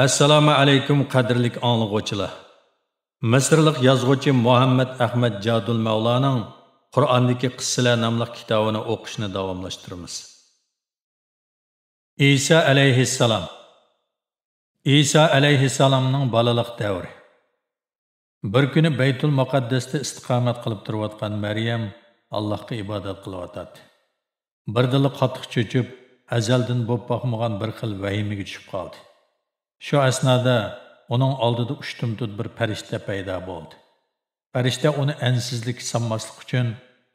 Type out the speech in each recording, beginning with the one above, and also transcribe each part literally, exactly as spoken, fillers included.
ئەسسالامۇ ئەلەيكۇم، قەدىرلىك ئاڭلىغۇچىلار! مىسىرلىق يازغۇچى مۇھەممەد ئەخمەت جادۇل مەۋلانىڭ قۇرئاندىكى قىسسىلەر ناملىق كىتابىنى ئوقۇشنى داۋاملاشتۇرىمىز. ئىسا ئەلەيھىسسالام. ئىسا ئەلەيھىسسالامنىڭ بالىلىق دەۋرى. بىر كۈنى بەيتۇل مۇقەددەستە ئىستىقامەت قىلىپ تۇرۇۋاتقان مەريەم ئاللاھقا ئىبادەت قىلىۋاتاتتى. بىردىنلا قاتتىق چۆچۈپ، ئەزەلدىن بولۇپ باقمىغان بىر خىل ۋەھىمىگە چۈشۈپ قالدى. شۇ ئەسنادا ئۇنىڭ ئالدىدا ئۇشتۇمتۇت بىر پەرىشتە پەيدا بولدى. پەرىشتە ئۇنى ئەنسىزلىككە سالماسلىق ئۈچۈن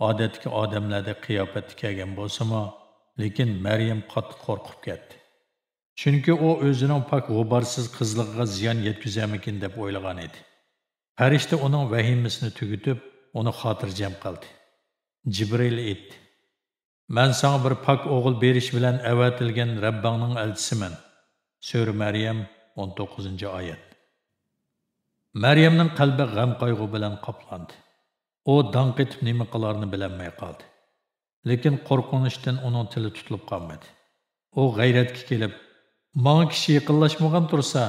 ئادەتتىكى ئادەملەردەك قىياپەتتە كەلگەن بولسىمۇ، لېكىن مەريەم قاتتىق قورقۇپ كەتتى. چۈنكى ئۇ ئۆزىنىڭ پاك غۇبارسىز قىزلىقىغا زىيان يەتكۈزەرمىكىن دەپ ئويلىغان ئىدى. پەرىشتە ئۇنىڭ ۋەھىمىسىنى تۈگىتىپ، ئۇنى خاتىرجەم قىلدى. جىبرىئىل ئېيتتى: «مەن ساڭا بىر پاك ئوغۇل بېرىش بىلەن ئەۋەتىلگەن رەببىڭنىڭ ئەلچىسىمەن.» سۈرە مەريەم، ئون توققۇزىنچى ئايەت. مەريەمنىڭ قەلبى غەم-قايغۇ بىلەن قاپلاندى. ئۇ داڭ قېتىپ نېمە قىلارىنى بىلەلمەي قالدى. لېكىن قورقۇنچتىن ئۇنىڭ تىلى تۇتۇلۇپ قالمىدى. ئۇ غەيرەتكە كېلىپ: «ماڭا كىشى يېقىنلاشمىغان تۇرسا،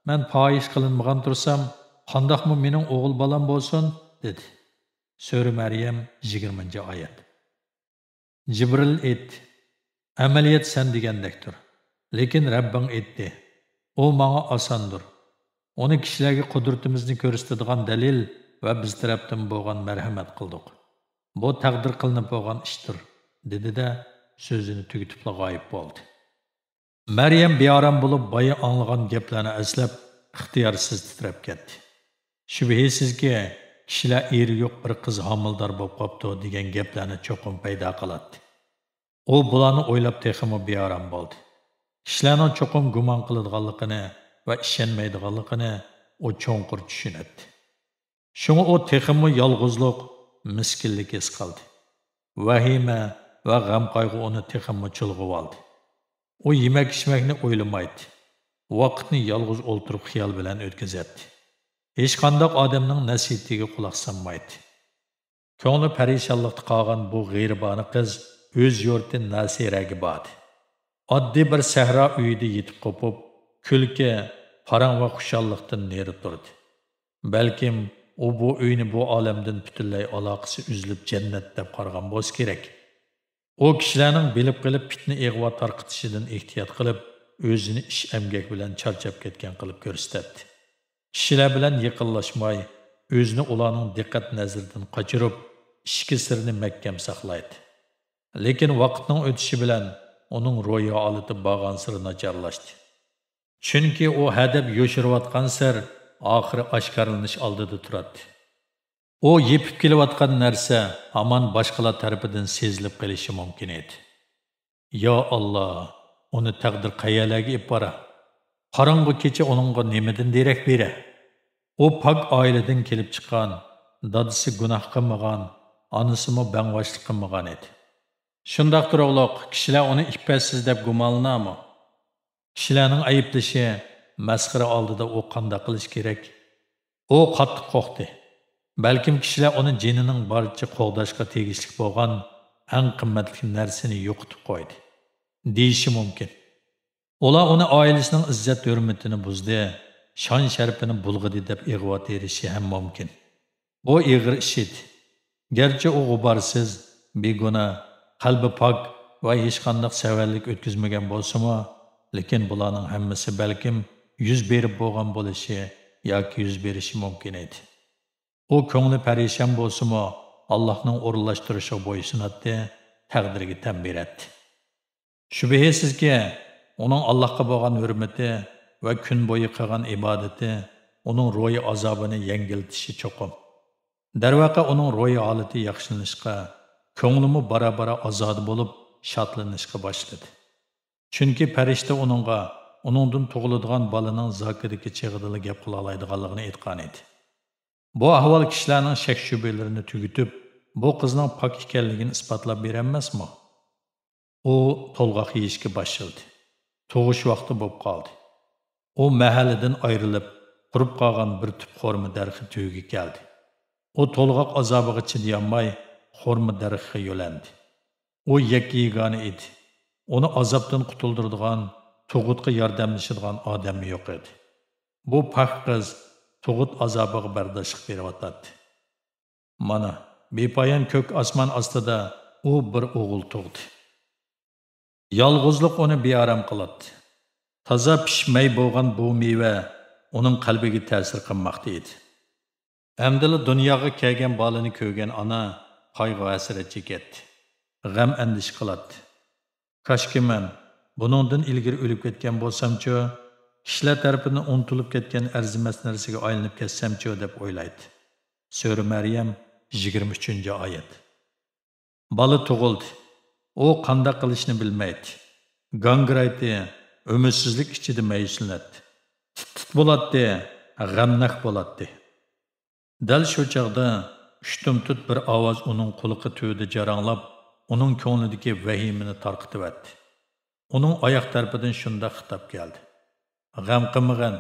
مەن پاھىش قىلىنمىغان تۇرسام، قانداقمۇ مېنىڭ ئوغۇل بالام بولسۇن؟» دېدى. سۈرە مەريەم، يىگىرمىنچى ئايەت. جىبرىل ئېيتتى: «ئەمەلىيەت سەن دېگەندەكتۇر، لېكىن رەببىڭ ئېيتتى، ئۇ ماڭا ئاساندۇر. ئۇنى كىشىلەرگە قۇدرىتىمىزنى كۆرسىتىدىغان دەلىل ۋە بىز تەرەپتىن بولغان مەرھەمەت قىلدۇق. بۇ تەقدىر قىلىنىپ بولغان ئىشتۇر»، دېدى-دە، سۆزىنى تۈگىتىپلا غايىب بولدى. مەريەم بىئارام بولۇپ، بايا ئاڭلىغان گەپلەرنى ئەسلەپ، ئىختىيارسىز تىترەپ كەتتى. شۈبھىسىزكى، كىشىلەر ئېرى يوق بىر قىز ھامىلىدار بولۇپ قاپتۇ دېگەن گەپلەرنى چوقۇم پەيدا قىلاتتى. ئۇ بۇلارنى ئويلاپ تېخىمۇ بىئارام بولدى. كىشىلەرنىڭ چوقۇم گۇمان قىلىدىغانلىقىنى ۋە ئىشەنمەيدىغانلىقىنى ئۇ چوڭقۇر چۈشىنەتتى. شۇڭا ئۇ تېخىمۇ يالغۇزلۇق، مىسكىنلىك ھېس قىلدى. ۋەھىمە ۋە غەم-قايغۇ ئۇنى تېخىمۇ چۇلغىۋالدى. ئۇ يېمەك-ئىچمەكنى ئويلىمايتتى. ۋاقىتنى يالغۇز ئولتۇرۇپ خىيال بىلەن ئۆتكۈزەتتى. ھېچقانداق ئادەمنىڭ نەسىھىتىگە قۇلاق سالمايتتى. كۆڭلى پەرىشانلىقتا قالغان بۇ غېرىبانە قىز ئۆز يۇرتى ناسىرەگە باردى. ئاددىي بىر سەھرا ئۆيىدە يېتىپ قوپۇپ، كۈلكە، پاراڭ ۋە خۇشاللىقتىن نېرى تۇردى. بەلكىم ئۇ بۇ ئۆينى بۇ ئالەمدىن پۈتۈنلەي ئالاقىسى ئۈزۈلۈپ جەننەت دەپ قارىغان بولسا كېرەك. ئۇ كىشىلەرنىڭ بىلىپ قېلىپ پىتنە-ئىغۋا تارقىتىشىدىن ئېھتىيات قىلىپ، ئۆزىنى ئىش-ئەمگەك بىلەن چارچاپ كەتكەن قىلىپ كۆرسىتەتتى. كىشىلەر بىلەن يېقىنلاشماي، ئۆزىنى ئۇلارنىڭ دىققەت نەزىرىدىن قاچۇرۇپ، ئىچكى سىرىنى مەھكەم ساقلايتتى. لېكىن ۋاقىتنىڭ ئۆتۈشى بىلەن ئۇنىڭ روھىي ھالىتى بارغانسېرى ناچارلاشتى. چۈنكى ئۇ ھەدەپ يوشۇرۇۋاتقان سىر ئاخىرى ئاشكارىلىنىش ئالدىدا تۇراتتى. ئۇ يېپىپ كېلىۋاتقان نەرسە ھامان باشقىلار تەرىپىدىن سېزىلىپ قېلىشى مۇمكىن ئىدى. يا ئاللا، ئۇنى تەقدىر قەيەرلەرگە ئېلىپ بارا؟ قاراڭغۇ كېچە ئۇنىڭغا نېمىدىن دېرەك بېرە؟ ئۇ پاك ئائىلىدىن كېلىپ چىققان، دادىسى گۇناھ قىلمىغان، ئانىسىمۇ بەڭۋاشلىق قىلمىغان ئىدى. شۇنداقتۇر ئوغلۇق، كىشىلەر ئۇنى ئىپپەتسىز دەپ گۇمانلىنارمۇ؟ كىشىلەرنىڭ ئەيىبلىشى، مەسخىرە ئالدىدا ئۇ قانداق قىلىشى كېرەك؟ ئۇ قاتتىق قورقتى. بەلكىم كىشىلەر ئۇنى جېنىنىڭ بارىچە قوغداشقا تېگىشلىك بولغان ئەڭ قىممەتلىك نەرسىنى يوقىتىپ قويدى، دېيىشى مۇمكىن. ئۇلار ئۇنى ئائىلىسىنىڭ ئىززەت-ھۆرمىتىنى بۇزدى، شان-شەرىپىنى بۇلغىدى دەپ ئىغۋا تېرىشى ھەم مۇمكىن. بۇ ئېغىر ئىش ئىدى. گەرچە ئۇ غۇبارسىز، بىگۇناھ، قەلبى پاك ۋە ھېچقانداق سەۋەنلىك ئۆتكۈزمىگەن بولسىمۇ، لېكىن بۇلارنىڭ ھەممىسى بەلكىم يۈز بېرىپ بولغان بولۇشى ياكى يۈز بېرىشى مۇمكىن ئىدى. ئۇ كۆڭلى پەرىشان بولسىمۇ، ئاللاھنىڭ ئورۇنلاشتۇرۇشىغا بويسۇناتتى، تەقدىرگە تەن بېرەتتى. شۈبھىسىزكى، ئۇنىڭ ئاللاھقا بولغان ھۆرمىتى ۋە كۈن بويى قىلغان ئىبادىتى ئۇنىڭ روھىي ئازابىنى يەڭگىلتىشى چوقۇم. دەرۋەقە، ئۇنىڭ روھىي ھالىتى ياخشىلىنىشقا، كۆڭلىمۇ بارا-بارا ئازادە بولۇپ، شادلىنىشقا باشلىدى. چۈنكى پەرىشتە ئۇنىڭغا ئۇنىڭدىن تۇغۇلىدىغان بالىنىڭ زاكىدىكى چېغىدىلا گەپ قىلالايدىغانلىقىنى ئېيتقان ئىدى. بۇ ئەھۋال كىشىلەرنىڭ شەك-شۈبھىلىرىنى تۈگىتىپ، بۇ قىزنىڭ پاك ئىكەنلىكىنى ئىسپاتلاپ بېرەلمەسمۇ؟ ئۇ تولغاق يېيىشكە باشلىدى. تۇغۇش ۋاقتى بولۇپ قالدى. ئۇ مەھەللىدىن ئايرىلىپ، قۇرۇپ قالغان بىر تۈپ خورما دەرىخى تۈۋىگە كەلدى. ئۇ تولغاق ئازابىغا چىدىيالماي، خورما دەرىخىگە يۆلەندى. ئۇ يەككە-يېگانە ئىدى. ئۇنى ئازابتىن قۇتۇلدۇرىدىغان، تۇغۇتقا ياردەملىشىدىغان ئادەممۇ يوق ئىدى. بۇ پاك قىز تۇغۇت ئازابىغا بەرداشلىق بېرىۋاتاتتى. مانا، بىپايان كۆك ئاسمان ئاستىدا ئۇ بىر ئوغۇل تۇغدى. يالغۇزلۇق ئۇنى بىئارام قىلاتتى. تازا پىشىپ مەي بولغان بۇ مېۋە ئۇنىڭ قەلبىگە تەسىر قىلماقتا ئىدى. ئەمدىلا دۇنياغا كەلگەن بالىنى كۆرگەن ئانا قايغۇ-ھەسرەت چېكەتتى. غەم-ئەندىشە قىلاتتى. كاشكى مەن بۇنىڭدىن ئىلگىرى ئۆلۈپ كەتكەن بولسامچۇ، كىشىلەر تەرىپىدىن ئۇنتۇلۇپ كەتكەن ئەرزىمەس نەرسىگە ئايلىنىپ كەتسەمچۇ، دەپ ئويلايتتى. سۈرە مەريەم، يىگىرمە ئۈچىنچى ئايەت. بالا تۇغۇلدى. ئۇ قانداق قىلىشنى بىلمەيتتى. گاڭگىرايتتى، ئۈمىدسىزلىك ئىچىدە مەيۈسلىنەتتى. تىت-تىت بولاتتى، غەمناك بولاتتى. دەل شۇ چاغدا ئۇشتۇمتۇت بىر ئاۋاز ئۇنىڭ قۇلىقى تۈۋىدە جاراڭلاپ، ئۇنىڭ كۆڭلىدىكى ۋەھىمىنى تارقىتىۋەتتى. ئۇنىڭ ئاياق تەرىپىدىن شۇنداق خىتاب كەلدى: غەم قىلمىغىن،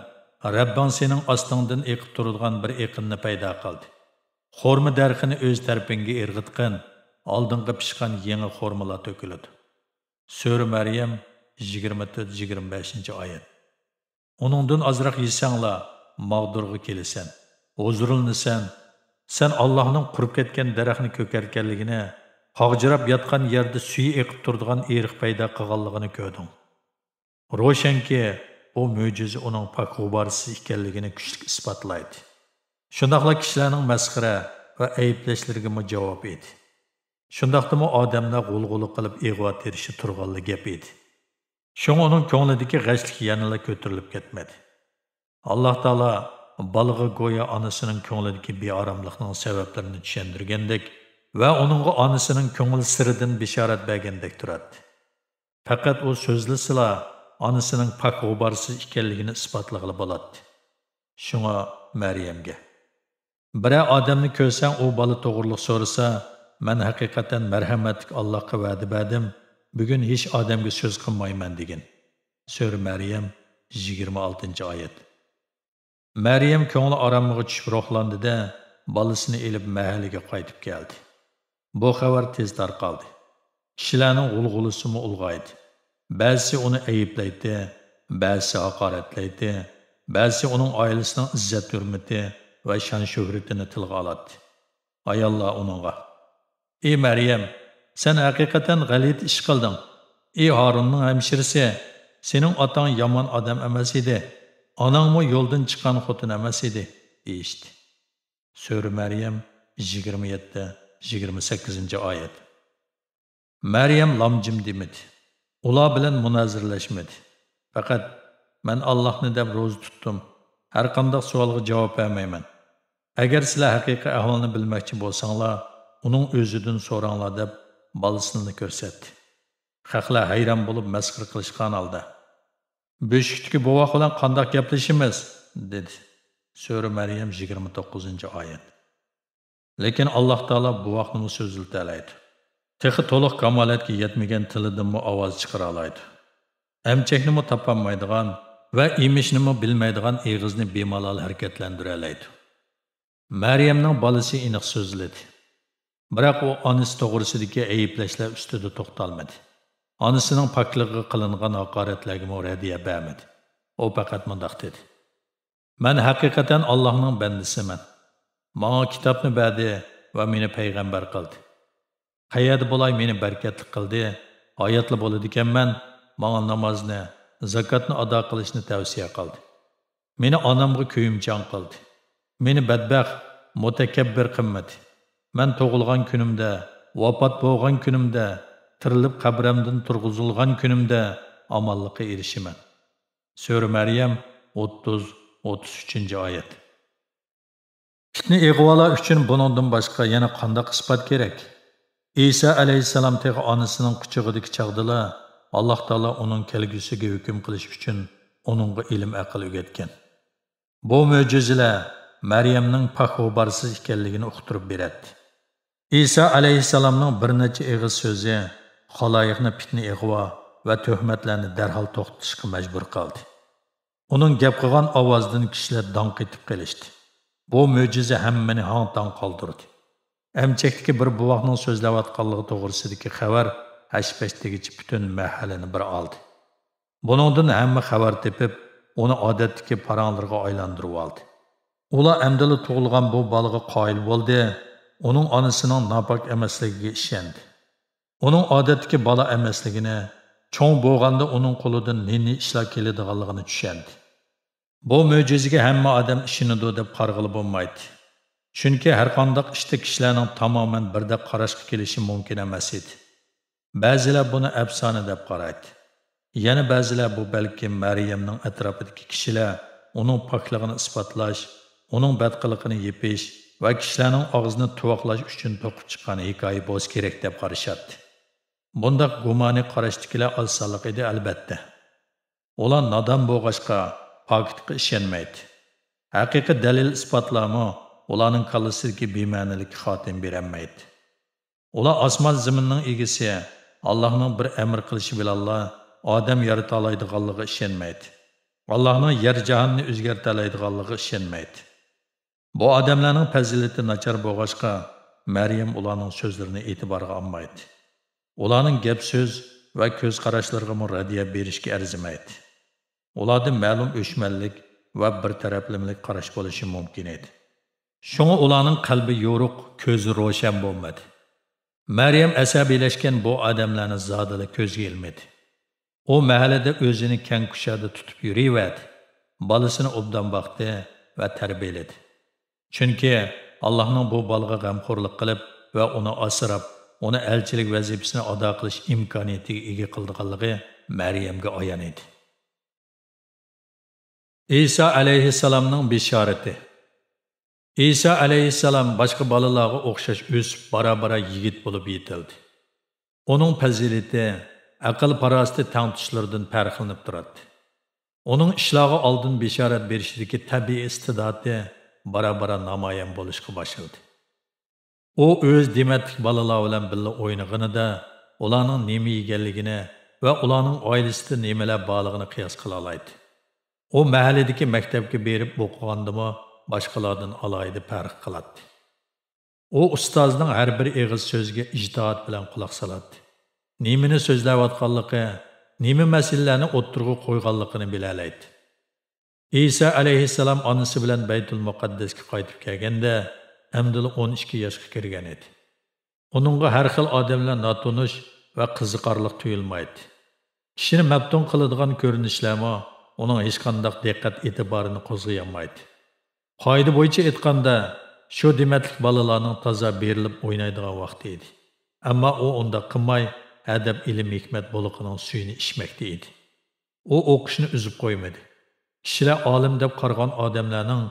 رەببىڭ سېنىڭ ئاستىڭدىن ئېقىپ تۇرىدىغان بىر ئېقىننى پەيدا قىلدى. خورما دەرىخىنى ئۆز تەرىپىڭگە ئىرغىتقىن، ئالدىڭغا پىشقان يېڭى خورمىلار تۆكۈلىدۇ. سۈرە مەريەم، يىگىرمە تۆت، يىگىرمە بەشىنچى ئايەت. ئۇنىڭدىن ئازراق يېسەڭلا، ماغدۇرغا كېلىسەن، ھۇزۇرلىنىسەن. سەن ئاللاھنىڭ قۇرۇپ كەتكەن دەرەخنى كۆكەرتكەنلىكىنى، قاغجىراپ ياتقان يەردە سۈيى ئېقىپ تۇرىدىغان ئېرىق پەيدا قىلغانلىقىنى كۆردۈڭ. روشەنكى، بۇ مۆجىزە ئۇنىڭ پاك غۇبارسىز ئىكەنلىكىنى كۈچلۈك ئىسپاتلايدۇ. شۇنداقلا كىشىلەرنىڭ مەسخىرە ۋە ئەيىبلەشلىرىگىمۇ جاۋاب ئىدى. شۇنداقتىمۇ ئادەملەر غۇلغۇلا قىلىپ ئىغۋا تېرىشى تۇرغانلا گەپ ئىدى. شۇڭا ئۇنىڭ كۆڭلىدىكى غەشلىك يەنىلا كۆتۈرۈلۈپ كەتمىدى. ئاللاھ تائالا بالىغا گويا ئانىسىنىڭ كۆڭلىدىكى بىئاراملىقنىڭ سەۋەبلىرىنى چۈشەندۈرگەندەك ۋە ئۇنىڭغا ئانىسىنىڭ كۆڭۈل سىرىدىن بېشارەت بەرگەندەك تۇراتتى. پەقەت ئۇ سۆزلىسىلا، ئانىسىنىڭ پاك غۇبارسىز ئىكەنلىكىنى ئىسپاتلىغىلى بولاتتى. شۇڭا مەريەمگە، بىرەر ئادەمنى كۆرسەڭ، ئۇ بالا توغرۇلۇق سورىسا، مەن ھەقىقەتەن مەرھەمەتلىك ئاللاھقا ۋەدە بەردىم، بۈگۈن ھېچ ئادەمگە سۆز قىلمايمەن، دېگىن. سۈرە مەريەم، يىگىرمە ئالتىنچى ئايەت. مەريەم كۆڭلى ئارامىغا چۈشۈپ روھلاندى-دە، بالىسىنى ئېلىپ مەھەللىگە قايتىپ كەلدى. بۇ خەۋەر تېز تارقالدى. كىشىلەرنىڭ غۇلغۇلىسىمۇ ئۇلغايدى. بەزىسى ئۇنى ئەيىبلەيتتى، بەزىسى ھاقارەتلەيتتى، بەزىسى ئۇنىڭ ئائىلىسىنىڭ ئىززەت-ھۆرمىتى ۋە شان-شۆھرىتىنى تىلغا ئالاتتى. ئاياللار ئۇنىڭغا، ئى مەريەم، سەن ھەقىقەتەن غەلىتە ئىش قىلدىڭ. ئى ھارۇننىڭ ھەمشىرىسى، سېنىڭ ئاتاڭ يامان ئادەم ئەمەس ئىدى، ئاناڭمۇ يولدىن چىققان خوتۇن ئەمەس ئىدى، دېيىشتى. سۈرە مەريەم، يىگىرمە يەتتە، يىگىرمە سەككىزىنچى ئايەت. مەريەم لام-جىم دېمىدى. ئۇلار بىلەن مۇنازىرىلەشمىدى. پەقەت، مەن ئاللاھنى دەپ روزا تۇتتۇم. ھەرقانداق سوئالغا جاۋاب بەرمەيمەن. ئەگەر سىلەر ھەقىقىي ئەھۋالنى بىلمەكچى بولساڭلار، ئۇنىڭ ئۆزىدىن سوراڭلار، دەپ بالىسىنىلا كۆرسەتتى. خەقلەر ھەيران بولۇپ مەسخىرە قىلىشقان ھالدا، بۆشۈكتىكى بوۋاق بىلەن قانداق گەپلىشىمىز؟ دېدى. سۈرە مەريەم، يىگىرمە توققۇزىنچى ئايەت. لېكىن ئاللاھ تائالا بوۋاقنىمۇ سۆزلىتەلەيدۇ. تېخى تولۇق كامالەتكە يەتمىگەن تىلىدىنمۇ ئاۋاز چىقىرالايدۇ. ئەمچەكنىمۇ تاپالمايدىغان ۋە ئېمىشنىمۇ بىلمەيدىغان ئېغىزنى بىمالال ھەرىكەتلەندۈرەلەيدۇ. مەريەمنىڭ بالىسى ئېنىق سۆزلىدى. بىراق ئۇ ئانىسى توغرىسىدىكى ئەيىبلەشلەر ئۈستىدە توختالمىدى. ئانىسىنىڭ پاكلىقىغا قىلىنغان ھاقارەتلەرگىمۇ رەددىيە بەرمىدى. ئۇ پەقەت مۇنداق دېدى: مەن ھەقىقەتەن ئاللاھنىڭ بەندىسىمەن. ماڭا كىتابنى بەردى ۋە مېنى پەيغەمبەر قىلدى. قەيەردە بولاي، مېنى بەرىكەتلىك قىلدى، ھاياتلا بولىدىكەنمەن، ماڭا نامازنى، زاكاتنى ئادا قىلىشنى تەۋسىيە قىلدى. مېنى ئانامغا كۆيۈمچان قىلدى. مېنى بەتبەخت، مۇتەكەببىر قىلمىدى. مەن تۇغۇلغان كۈنۈمدە، ۋاپات بولغان كۈنۈمدە، تىرىلىپ قەبرەمدىن تۇرغۇزۇلغان كۈنۈمدە ئامانلىققا ئېرىشىمەن. سۈرە مەريەم، ئوتتۇز، ئوتتۇز ئۈچىنچى ئايەت. پىتنە-ئىغۋالار ئۈچۈن بۇنىڭدىن باشقا يەنە قانداق ئىسپات كېرەك؟ ئىسا ئەلەيھىسسالام تېخى ئانىسىنىڭ قۇچىقىدىكى چاغدىلا، ئاللاھ تائالا ئۇنىڭ كەلگۈسىگە ھۆكۈم قىلىش ئۈچۈن ئۇنىڭغا ئىلىم-ئەقىل ئۆگەتكەن. بۇ مۆجىزىلەر مەريەمنىڭ پاك غۇبارسىز ئىكەنلىكىنى ئۇقتۇرۇپ بېرەتتى. ئىسا ئەلەيھىسسالامنىڭ بىر نەچچە ئېغىز سۆزى خالايىقنى پىتنە-ئىغۋا ۋە تۆھمەتلەرنى دەرھال توختىتىشقا مەجبۇر قىلدى. ئۇنىڭ گەپ قىلغان ئاۋازىدىن كىشىلەر داڭ قېتىپ قېلىشتى. بۇ مۆجىزە ھەممىنى ھاڭ-تاڭ قالدۇردى. ئەمچەكتىكى بىر بوۋاقنىڭ سۆزلەۋاتقانلىقى توغرىسىدىكى خەۋەر ھەش-پەش دېگۈچە پۈتۈن مەھەللىنى بىر ئالدى. بۇنىڭدىن ھەممە خەۋەر تېپىپ، ئۇنى ئادەتتىكى پاراڭلىرىغا ئايلاندۇرۇۋالدى. ئۇلار ئەمدىلا تۇغۇلغان بۇ بالىغا قايىل بولدى، ئۇنىڭ ئانىسىنىڭ ناپاك ئەمەسلىكىگە ئىشەندى. ئۇنىڭ ئادەتتىكى بالا ئەمەسلىكىنى، چوڭ بولغاندا ئۇنىڭ قولىدىن نى-نى ئىشلار كېلىدىغانلىقىنى چۈشەندى. بۇ مۆجىزىگە ھەممە ئادەم ئىشىنىدۇ دەپ قارىغىلى بولمايتتى. چۈنكى ھەرقانداق ئىشتا كىشىلەرنىڭ تامامەن بىردەك قاراشقا كېلىشى مۇمكىن ئەمەس ئىدى. بەزىلەر بۇنى ئەپسانە دەپ قارايتتى. يەنە بەزىلەر بۇ بەلكىم مەريەمنىڭ ئەتراپىدىكى كىشىلەر ئۇنىڭ پاكلىقىنى ئىسپاتلاش، ئۇنىڭ بەتقىلىقىنى يېپىش ۋە كىشىلەرنىڭ ئاغزىنى تۇۋاقلاش ئۈچۈن توقۇپ چىققان ھېكايە بولسا كېرەك دەپ قارىشاتتى. بۇنداق گۇمانىي قاراشتىكىلەر ئاز سانلىق ئىدى، ئەلبەتتە. ئۇلار نادان بولغاچقا، پاكىتقا ئىشەنمەيتتى. ھەقىقىي دەلىل-ئىسپاتلارمۇ ئۇلارنىڭ كاللىسىدىكى بىمەنىلىككە خاتىمە بېرەلمەيتتى. ئۇلار ئاسمان-زېمىننىڭ ئىگىسى، ئاللاھنىڭ بىر ئەمر قىلىشى بىلەنلا ئادەم يارىتالايدىغانلىقىغا ئىشەنمەيتتى. ئاللاھنىڭ يەر-جاھاننى ئۆزگەرتەلەيدىغانلىقىغا ئىشەنمەيتتى. بۇ ئادەملەرنىڭ پەزىلىتى ناچار بولغاچقا، مەريەم ئۇلارنىڭ سۆزلىرىنى ئېتىبارغا ئالمايتتى. ئۇلارنىڭ گەپ-سۆز ۋە كۆز قاراشلىرىغىمۇ رەددىيە بېرىشكە ئەرزىمەيتتى. ئۇلاردا مەلۇم ئۆچمەنلىك ۋە بىر تەرەپلىمىلىك قاراش بولۇشى مۇمكىن ئىدى. شۇڭا ئۇلارنىڭ قەلبى يورۇق، كۆزى روشەن بولمىدى. مەريەم ئەسەبىيلەشكەن بۇ ئادەملەرنى زادىلا كۆزگە ئىلمىدى. ئۇ مەھەللىدە ئۆزىنى كەڭ كۇشادە تۇتۇپ يۈرۈۋەردى، بالىسىنى ئوبدان باقتى ۋە تەربىيەلىدى. چۈنكى ئاللاھنىڭ بۇ بالىغا غەمخورلۇق قىلىپ ۋە ئۇنى ئاسراپ، ئۇنى ئەلچىلىك ۋەزىپىسىنى ئادا قىلىش ئىمكانىيىتىگە ئىگە قىلىدىغانلىقى مەريەمگە ئايان ئىدى. ئىسا ئەلەيھىسسالامنىڭ بېشارىتى. ئىسا ئەلەيھىسسالام باشقا بالىلارغا ئوخشاش ئۆسۈپ، بارا-بارا يىگىت بولۇپ يېتىلدى. ئۇنىڭ پەزىلىتى، ئەقىل-پاراسىتى تەڭتۇشلىرىدىن پەرقلىنىپ تۇراتتى. ئۇنىڭ ئىشلارغا ئالدىن بېشارەت بېرىشىدىكى تەبىئىي ئىستىداتى بارا-بارا نامايان بولۇشقا باشلىدى. ئۇ ئۆز دېمەتلىك بالىلار بىلەن بىللە ئوينىغىنىدا، ئۇلارنىڭ نېمە يېگەنلىكىنى ۋە ئۇلارنىڭ ئائىلىسىدە نېمىلەر بارلىقىنى قىياس قىلالايتتى. ئۇ مەھەللىدىكى مەكتەپكە بېرىپ ئوقۇغاندىمۇ باشقىلاردىن ئالاھىدە پەرق قىلاتتى. ئۇ ئۇستازىنىڭ ھەر بىر ئېغىز سۆزىگە ئىجتىھات بىلەن قۇلاق سالاتتى. نېمىنى سۆزلەۋاتقانلىقى، نېمە مەسىلىلەرنى ئوتتۇرىغا قويغانلىقىنى بىلەلەيتتى. ئىسا ئەلەيھىسسالام ئانىسى بىلەن بەيتۇل مۇقەددەسكە قايتىپ كەلگەندە، ئەمدىلا ئون ئىككى ياشقا كىرگەن ئىدى. ئۇنىڭغا ھەر خىل ئادەملەر ناتونۇش ۋە قىزىقارلىق تۇيۇلمايتتى. كىشىنى مەپتۇن قىلىدىغان كۆرۈنۈشلەرمۇ ئۇنىڭ ھېچقانداق دىققەت-ئېتىبارىنى قوزغىيالمايتتى. قائىدە بويىچە ئېيتقاندا، شۇ دېمەتلىك بالىلارنىڭ تازا بېرىلىپ ئوينايدىغان ۋاقتى ئىدى. ئەمما ئۇ ئۇنداق قىلماي، ئەدەپ، ئىلىم-ھېكمەت بۇلىقىنىڭ سۈيىنى ئىچمەكتە ئىدى. ئۇ ئوقۇشنى ئۈزۈپ قويمىدى. كىشىلەر ئالىم دەپ قارىغان ئادەملەرنىڭ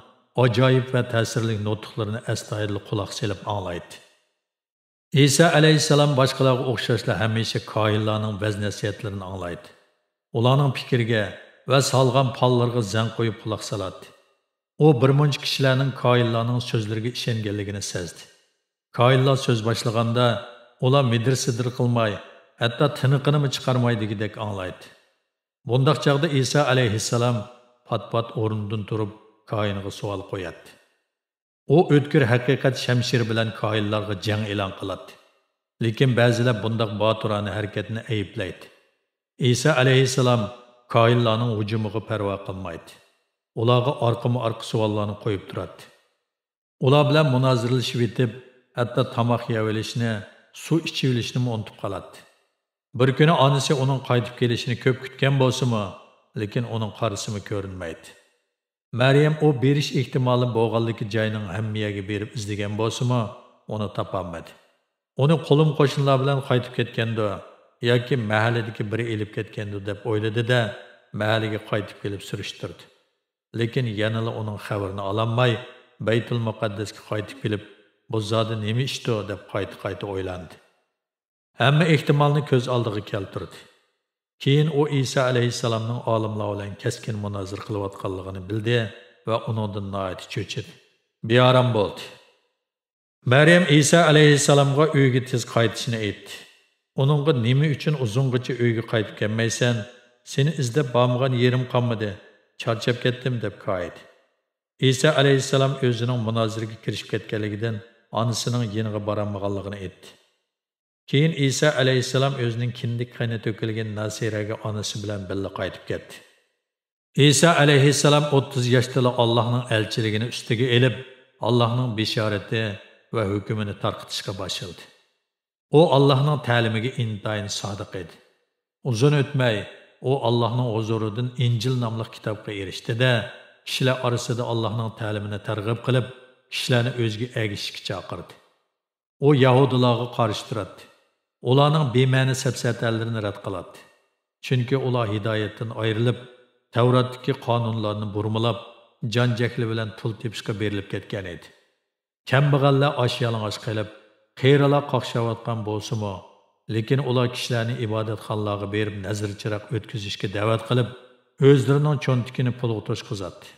ئاجايىپ ۋە تەسىرلىك نۇتۇقلىرىنى ئەستايىدىل قۇلاق سېلىپ ئاڭلايتتى. ئىسا ئەلەيھىسسالام باشقىلارغا ئوخشاشلا ھەمىشە كاھىنلارنىڭ ۋەز-نەسىھەتلىرىنى ئاڭلايتتى. ئۇلارنىڭ پىكرىگە ۋە سالغان پاللىرىغا زەڭ قويۇپ قۇلاق سالاتتى. ئۇ بىر مۇنچە كىشىلەرنىڭ كاھىنلارنىڭ سۆزلىرىگە ئىشەنگەنلىكىنى سەزدى. كاھىنلار سۆز باشلىغاندا، ئۇلار مىدىر-سىدىر قىلماي، ھەتتا تىنىقىنىمۇ چىقارمايدىغۇدەك ئاڭلايتتى. بۇنداق چاغدا ئىسا ئەلەيھىسسالام پات-پات ئورنىدىن تۇرۇپ، كاھىنغا سوئال قوياتتى. ئۇ ئۆتكۈر ھەقىقەت شەمشىرى بىلەن كاھىنلارغا جەڭ ئېلان قىلاتتى. لېكىن بەزىلەر بۇنداق باتۇرانە ھەرىكەتنى ئەيىبلەيتتى. ئىسا ئەلەيھىسسالام كاھىنلارنىڭ ھۇجۇمىغا پەرۋا قىلمايتتى. ئۇلارغا ئارقىمۇ-ئارقا سوئاللارنى قويۇپ تۇراتتى. ئۇلار بىلەن مۇنازىرىلىشىۋېتىپ، ھەتتا تاماق يەۋېلىشنى، سۇ ئىچىۋېلىشنىمۇ ئۇنتۇپ قالاتتى. بىر كۈنى ئانىسى ئۇنىڭ قايتىپ كېلىشىنى كۆپ كۈتكەن بولسىمۇ، لېكىن ئۇنىڭ قارىسىمۇ كۆرۈنمەيتتى. مەريەم ئۇ بېرىش ئېھتىمالى بولغانلىكى جاينىڭ ھەممە يەرگە بېرىپ ئىزدىگەن بولسىمۇ، ئۇنى تاپالمىدى. ئۇنى قولۇم-قوشنىلار بىلەن قايتىپ كەتكەندۇ ياكى مەھەللىدىكى بىرى ئېلىپ كەتكەندۇ دەپ ئويلىدى-دە، مەھەللىگە قايتىپ كېلىپ سۈرۈشتۈردى. لېكىن يەنىلا ئۇنىڭ خەۋىرىنى ئالالماي، بەيتۇل مۇقەددەسكە قايتىپ كېلىپ، بۇ زادى نېمە ئىشتۇ دەپ قايتا-قايتا ئويلاندى. ھەممە ئېھتىمالنى كۆز ئالدىغا كەلتۈردى. كېيىن ئۇ ئىسا ئەلەيھىسسالامنىڭ ئالىملار بىلەن كەسكىن مۇنازىرە قىلىۋاتقانلىقىنى بىلدى ۋە ئۇنىڭدىن ناھايىتى چۆچۈدى. بىئارام بولدى. مەريەم ئىسا ئەلەيھىسسالامغا ئۆيگە تېز قايتىشنى ئېيتتى. ئۇنىڭغا نېمە ئۈچۈن ئۇزۇنغىچە ئۆيگە قايتىپ كەلمەيسەن؟ سېنى ئىزدەپ بارمىغان يېرىم قالمىدى. چارچاپ كەتتىم دەپ كايىدى. ئىسا ئەلەيھىسسالام ئۆزىنىڭ مۇنازىرىگە كىرىشىپ كەتكەنلىكىدىن ئانىسىنىڭ يېنىغا بارالمىغانلىقىنى ئېيتتى. كېيىن ئىسا ئەلەيھىسسالام ئۆزىنىڭ كىندىك قېنى تۆكۈلگەن ناسىرەگە ئانىسى بىلەن بىللە قايتىپ كەتتى. ئىسا ئەلەيھىسسالام ئوتتۇز ياشتىلا ئاللاھنىڭ ئەلچىلىكىنى ئۈستىگە ئېلىپ، ئاللاھنىڭ بېشارىتى ۋە ھۆكمىنى تارقىتىشقا باشلىدى. ئۇ ئاللاھنىڭ تەلىمىگە ئىنتايىن سادىق ئىدى. ئۇزۇن ئۆتمەي، ئۇ ئاللاھنىڭ ھۇزۇرىدىن ئىنجىل ناملىق كىتابقا ئېرىشتى-دە، كىشىلەر ئارىسىدا ئاللاھنىڭ تەلىمىنى تەرغىب قىلىپ، كىشىلەرنى ئۆزىگە ئەگىشىشكە چاقىردى. ئۇ يەھۇدىيلارغا قارشى تۇراتتى. ئۇلارنىڭ بىمەنە سەپسەتەلىرىنى رەت قىلاتتى. چۈنكى ئۇلار ھىدايەتتىن ئايرىلىپ، تەۋراتتىكى قانۇنلارنى بۇرمىلاپ، جان جەھلى بىلەن پۇل تېپىشقا بېرىلىپ كەتكەن ئىدى. كەمبەغەللەر ئاچ-يالىڭاچ قېلىپ، قېرىلار قاقشاۋاتقان بولسىمۇ، لېكىن ئۇلار كىشىلەرنى ئىبادەتخانىلارغا بېرىپ نەزىر-چىراغ ئۆتكۈزۈشكە دەۋەت قىلىپ، ئۆزلىرىنىڭ چۆنتىكىنى پۇلغا توشقۇزاتتى.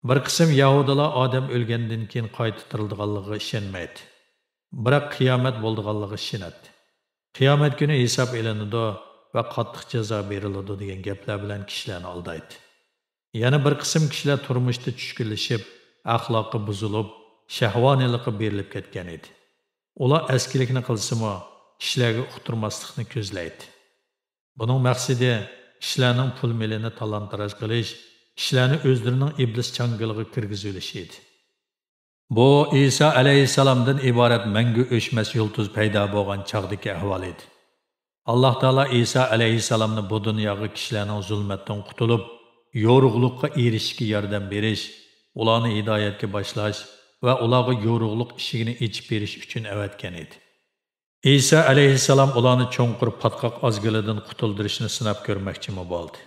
بىر قىسىم يەھۇدىيلار ئادەم ئۆلگەندىن كېيىن قايتا تىرىلىدىغانلىقىغا ئىشەنمەيتتى. بىراق قىيامەت بولىدىغانلىقىغا ئىشىنەتتى. قىيامەت كۈنى ھېساب ئېلىنىدۇ ۋە قاتتىق جازا بېرىلىدۇ دېگەن گەپلەر بىلەن كىشىلەرنى ئالدايتتى. يەنە بىر قىسىم كىشىلەر تۇرمۇشتا چۈشكۈنلىشىپ، ئەخلاقى بۇزۇلۇپ، شەھۋانىيلىققا بېرىلىپ كەتكەن ئىدى. ئۇلار ئەسكىلىكنى قىلسىمۇ، كىشىلەرگە ئۇقتۇرماسلىقنى كۆزلەيتتى. بۇنىڭ مەقسىتى كىشىلەرنىڭ پۇل-مېلىنى تالان-تاراج قىلىش، كىشىلەرنى ئۆزلىرىنىڭ ئىبلىس چاڭگىلىغا كىرگۈزۈۋېلىش ئىدى. بۇ ئىسا ئەلەيھىسسالامدىن ئىبارەت مەڭگۈ ئۆچمەس يۇلتۇز پەيدا بولغان چاغدىكى ئەھۋال ئىدى. ئاللاھ تائالا ئىسا ئەلەيھىسسالامنى بۇ دۇنياغا كىشىلەرنىڭ زۇلمەتتىن قۇتۇلۇپ، يورۇقلۇققا ئېرىشىشكە ياردەم بېرىش، ئۇلارنى ھىدايەتكە باشلاش ۋە ئۇلارغا يورۇقلۇق ئىشىكىنى ئېچىپ بېرىش ئۈچۈن ئەۋەتكەن ئىدى. ئىسا ئەلەيھىسسالام ئۇلارنى چوڭقۇر پاتقاق ئازگىلىدىن قۇتۇلدۇرۇشنى سىناپ كۆرمەكچىمۇ بولدى.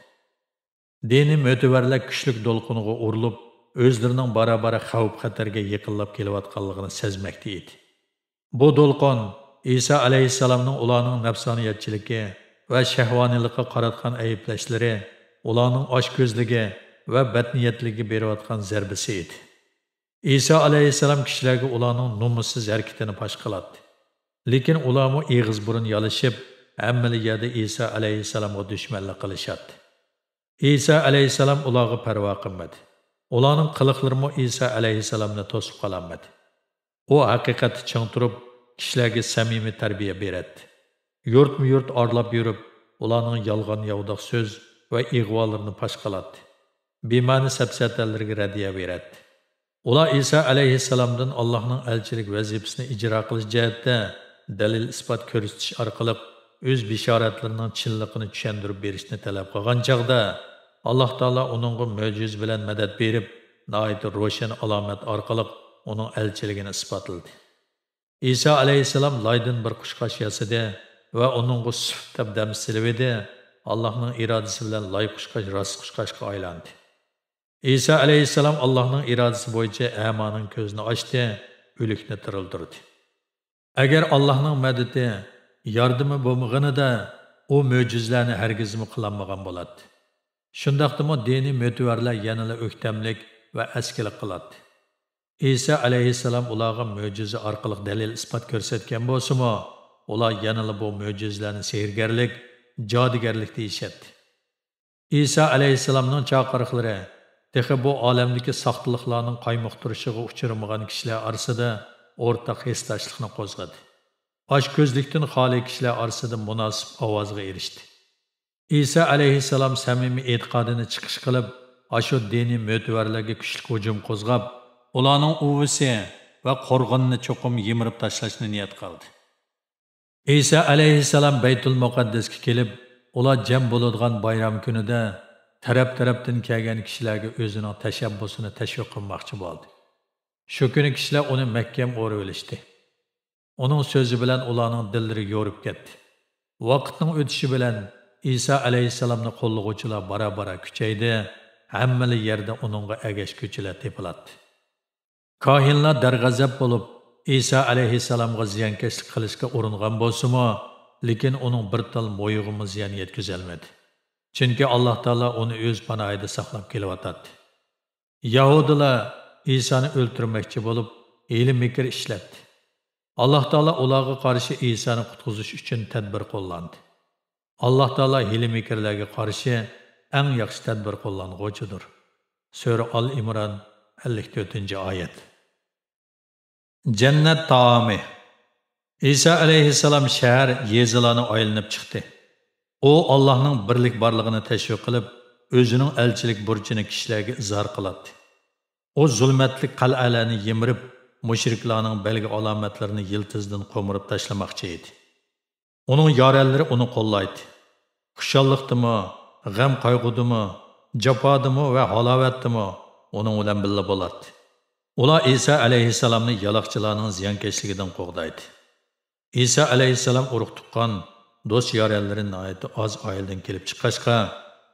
دىنىي مۆتىۋەرلەر كۈچلۈك دولقۇنغا ئۇرۇلۇپ، ئۆزلىرىنىڭ بارا-بارا خەۋپ-خەتەرگە يېقىنلاپ كېلىۋاتقانلىقىنى سەزمەكتە ئىدى. بۇ دولقۇن ئىسا ئەلەيھىسسالامنىڭ ئۇلارنىڭ نەپسانىيەتچىلىكى ۋە شەھۋانىيلىققا قاراتقان ئەيىبلەشلىرى، ئۇلارنىڭ ئاچكۆزلۈكى ۋە بەتنىيەتلىكىگە بېرىۋاتقان زەربىسى ئىدى. ئىسا ئەلەيھىسسالام كىشىلەرگە ئۇلارنىڭ نومۇسسىز ھەرىكىتىنى پاش قىلاتتى. لېكىن ئۇلارمۇ ئېغىز بۇرۇن يالىشىپ، ھەممىلا يەردە ئىسا ئەلەيھىسسالامغا دۈشمەنلىك قىلىشاتتى. ئىسا ئەلەيھىسسالام ئۇلارغا پەرۋا قىلمىدى. ئۇلارنىڭ قىلىقلىرىمۇ ئىسا ئەلەيھىسسالامنى توسۇپ قالالمىدى. ئۇ ھەقىقەتتە چىڭ تۇرۇپ، كىشىلەرگە سەمىمىي تەربىيە بېرەتتى. يۇرتمۇ يۇرت ئارىلاپ يۈرۈپ، ئۇلارنىڭ يالغان ياۋىداق سۆز ۋە ئىغۋالىرىنى پاش قىلاتتى. بىمەنە سەپسەتەلىرىگە رەددىيە بېرەتتى. ئۇلار ئىسا ئەلەيھىسسالامدىن ئاللاھنىڭ ئەلچىلىك ۋەزىپىسىنى ئىجرا قىلىش جەھەتتە دەلىل-ئىسپات كۆرسىتىش ئارقىلىق ئۆز بېشارەتلىرىنىڭ چىنلىقىنى چۈشەندۈرۈپ بېرىشنى تەلەپ قىلغان چاغدا، ئاللاھ تائالا ئۇنىڭغا مۆجىزە بىلەن مەدەت بېرىپ، ناھايىتى روشەن ئالامەت ئارقىلىق ئۇنىڭ ئەلچىلىكىنى ئىسپاتلىدى. ئىسا ئەلەيھىسسالام لايدىن بىر قۇشقاچ ياسىدى ۋە ئۇنىڭغا سۈف دەپ دەم سېلىۋىدى. ئاللاھنىڭ ئىرادىسى بىلەن لاي قۇشقاچ راست قۇشقاچقا ئايلاندى. ئىسا ئەلەيھىسسالام ئاللاھنىڭ ئىرادىسى بويىچە ئەمانىڭ كۆزىنى ئاچتى، ئۆلۈكنى تىرىلدۈردى. ئەگەر ئاللاھنىڭ مەدىتى، ياردىمى بولمىغىنىدا، ئۇ مۆجىزىلەرنى ھەرگىزمۇ قىلالمىغان بولاتتى. شۇنداقتىمۇ دىنىي مۆتىۋەرلەر يەنىلا ئۆكتەملىك ۋە ئەسكىلىك قىلاتتى. ئىسا ئەلەيھىسسالام ئۇلارغا مۆجىزە ئارقىلىق دەلىل-ئىسپات كۆرسەتكەن بولسىمۇ، ئۇلار يەنىلا بۇ مۆجىزىلەرنى سېھىرگەرلىك، جادۇگەرلىك دېيىشەتتى. ئىسا ئەلەيھىسسالامنىڭ چاقىرىقلىرى تېخى بۇ ئالەمدىكى ساختىلىقلارنىڭ قايمۇقتۇرۇشىغا ئۇچرىمىغان كىشىلەر ئارىسىدا ئورتاق ھېسداشلىقنى قوزغىدى. ئاچكۆزلۈكتىن خالىي كىشىلەر ئارىسىدا مۇناسىپ ئاۋازغا ئېرىشتى. ئىسا ئەلەيھىسسالام سەمىمىي ئېتىقادىنى چىقىش قىلىپ، ئاشۇ دىنىي مۆتىۋەرلەرگە كۈچلۈك ھۇجۇم قوزغاپ، ئۇلارنىڭ ئۇۋىسى ۋە قورغىنىنى چوقۇم يىمىرىپ تاشلاشنى نىيەت قىلدى. ئىسا ئەلەيھىسسالام بەيتۇل مۇقەددەسكە كېلىپ، ئۇلار جەم بولىدىغان بايرام كۈنىدە تەرەپ-تەرەپتىن كەلگەن كىشىلەرگە ئۆزىنىڭ تەشەببۇسىنى تەشۋىق قىلماقچى بولدى. شۇ كۈنى كىشىلەر ئۇنى مەھكەم ئورىۋېلىشتى. ئۇنىڭ سۆزى بىلەن ئۇلارنىڭ دىللىرى يورۇپ كەتتى. ۋاقىتنىڭ ئۆتۈشى بىلەن ئىسا ئەلەيھىسسالامنى قوللىغۇچىلار بارا-بارا كۈچەيدى، ھەممىلا يەردە ئۇنىڭغا ئەگەشكۈچىلەر تېپىلاتتى. كاھىنلار دەرغەزەپ بولۇپ، ئىسا ئەلەيھىسسالامغا زىيانكەشلىك قىلىشقا ئۇرۇنغان بولسىمۇ، لېكىن ئۇنىڭ بىر تال مويىغىمۇ زىيان يەتكۈزەلمىدى. چۈنكى ئاللاھ تائالا ئۇنى ئۆز پاناھىدا ساقلاپ كېلىۋاتاتتى. يەھۇدىيلار ئىسانى ئۆلتۈرمەكچى بولۇپ، ھىيلە-مىكىر ئىشلەتتى. ئاللاھ تائالا ئۇلارغا قارشى ئىسانى قۇتقۇزۇش ئۈچۈن تەدبىر قوللاندى. ئاللاھ تائالا ھىيلە-مىكىرلەرگە قارشى ئەڭ ياخشى تەدبىر قوللانغۇچىدۇر. سۈرە ئال ئىمران، ئەللىك تۆتىنچى ئايەت. جەننەت تائامى. ئىسا ئەلەيھىسسالام شەھەر، يېزىلارنى ئايلىنىپ چىقتى. ئۇ ئاللاھنىڭ بىرلىك بارلىقىنى تەشۋىق قىلىپ، ئۆزىنىڭ ئەلچىلىك بۇرچىنى كىشىلەرگە ئىزھار قىلاتتى. ئۇ زۇلمەتلىك قەلئەلەرنى يىمىرىپ، مۇشرىكلارنىڭ بەلگە ئالامەتلىرىنى يىلتىزىدىن قومۇرۇپ تاشلىماقچى ئىدى. ئۇنىڭ يارەنلىرى ئۇنى قوللايتتى. خۇشاللىقتىمۇ، غەم-قايغۇدىمۇ، جاپادىمۇ ۋە ھالاۋەتتىمۇ ئۇنىڭ بىلەن بىللە بولاتتى. ئۇلار ئىسا ئەلەيھىسسالامنى يالاقچىلارنىڭ زىيانكەشلىكىدىن قوغدايتتى. ئىسا ئەلەيھىسسالام ئۇرۇق-تۇغقان، دوست-يارەنلىرى ناھايىتى ئاز ئائىلىدىن كېلىپ چىققاچقا،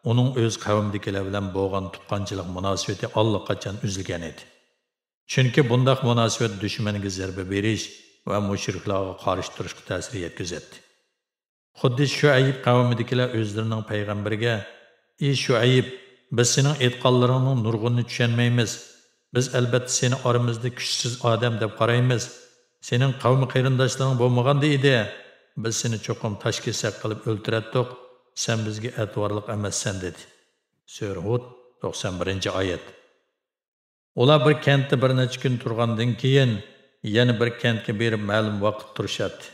ئۇنىڭ ئۆز قەۋمىدىكىلەر بىلەن بولغان تۇغقانچىلىق مۇناسىۋىتى ئاللىقاچان ئۈزۈلگەن ئىدى. چۈنكى بۇنداق مۇناسىۋەت دۈشمەنگە زەربە بېرىش ۋە مۇشرىكلارغا قارشى تۇرۇشقا تەسىر يەتكۈزەتتى. خۇددى شۇئەيب قەۋمىدىكىلەر ئۆزلىرىنىڭ پەيغەمبىرىگە، ئى شۇئەيب، بىز سېنىڭ ئېيتقانلىرىڭنىڭ نۇرغۇنىنى چۈشەنمەيمىز. بىز ئەلبەتتە سېنى ئارىمىزدا كۈچسىز ئادەم دەپ قارايمىز. سېنىڭ قەۋمى قېرىنداشلىرىڭ بولمىغاندا ئىدى، بىز سېنى چوقۇم تاش كېسەك قىلىپ ئۆلتۈرەتتۇق، سەن بىزگە ئەتىۋارلىق ئەمەسسەن، دېدى. سۈرە ھۇد، توقسان بىرىنچى ئايەت. ئۇلار بىر كەنتتە بىر نەچچە كۈن تۇرغاندىن كېيىن، يەنە بىر كەنتكە بېرىپ مەلۇم ۋاقىت تۇرۇشاتتى.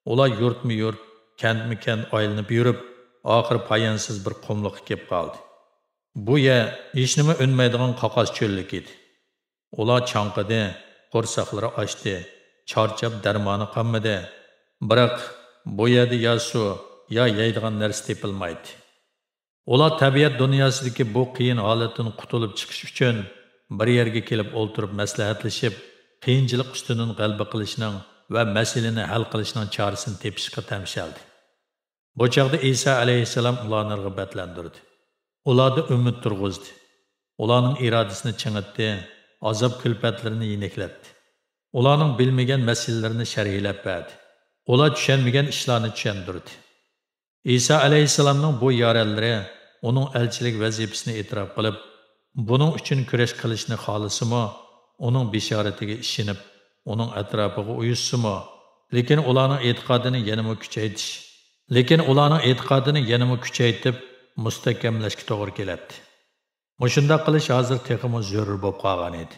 ئۇلار يۇرتمۇ يۇرت، كەنتمۇ كەنت ئايلىنىپ يۈرۈپ، ئاخىرى پايانسىز بىر قۇملۇققا كېلىپ قالدى. بۇ يەر ھېچنېمە ئۈنمەيدىغان قاقاس چۆللۈك ئىدى. ئۇلار چاڭقىدى، قورساقلىرى ئاچتى، چارچاپ دەرمانى قالمىدى. بىراق، بۇ يەردە يا سۇ، يا يەيدىغان نەرسە تېپىلمايتتى. ئۇلار تەبىئەت دۇنياسىدىكى بۇ قىيىن ھالەتتىن قۇتۇلۇپ چىقىش ئۈچۈن بىر يەرگە كېلىپ ئولتۇرۇپ مەسلىھەتلىشىپ، قىيىنچىلىق ئۈستىدىن غەلىبە قىلىشنىڭ ۋە مەسىلىنى ھەل قىلىشنىڭ چارىسىنى تېپىشقا تەمشەلدى. بۇ چاغدا ئىسا ئەلەيھىسسالام ئۇلارنى رىغبەتلەندۈردى. ئۇلاردا ئۈمىد تۇرغۇزدى. ئۇلارنىڭ ئىرادىسىنى چىڭىتتى، ئازاب-كۈلپەتلىرىنى يېنىكلەتتى. ئۇلارنىڭ بىلمىگەن مەسىلىلىرىنى شەرھلەپ بەردى. ئۇلار چۈشەنمىگەن ئىشلارنى چۈشەندۈردى. ئىسا ئەلەيھىسسالامنىڭ بۇ يارەنلىرى ئۇنىڭ ئەلچىلىك ۋەزىپىسىنى ئېتىراپ قىلىپ، بۇنىڭ ئۈچۈن كۈرەش قىلىشنى خالىسىمۇ، ئۇنىڭ بېشارىتىگە ئىشىنىپ، ئۇنىڭ ئەتراپىغا ئۇيۇشسىمۇ، لېكىن ئۇلارنىڭ ئېتىقادىنى يەنىمۇ كۈچەيتىش، لېكىن ئۇلارنىڭ ئېتىقادىنى يەنىمۇ كۈچەيتىپ، مۇستەھكەملەشكە توغرا كېلەتتى. مۇشۇنداق قىلىش ھازىر تېخىمۇ زۆرۈر بولۇپ قالغان ئىدى.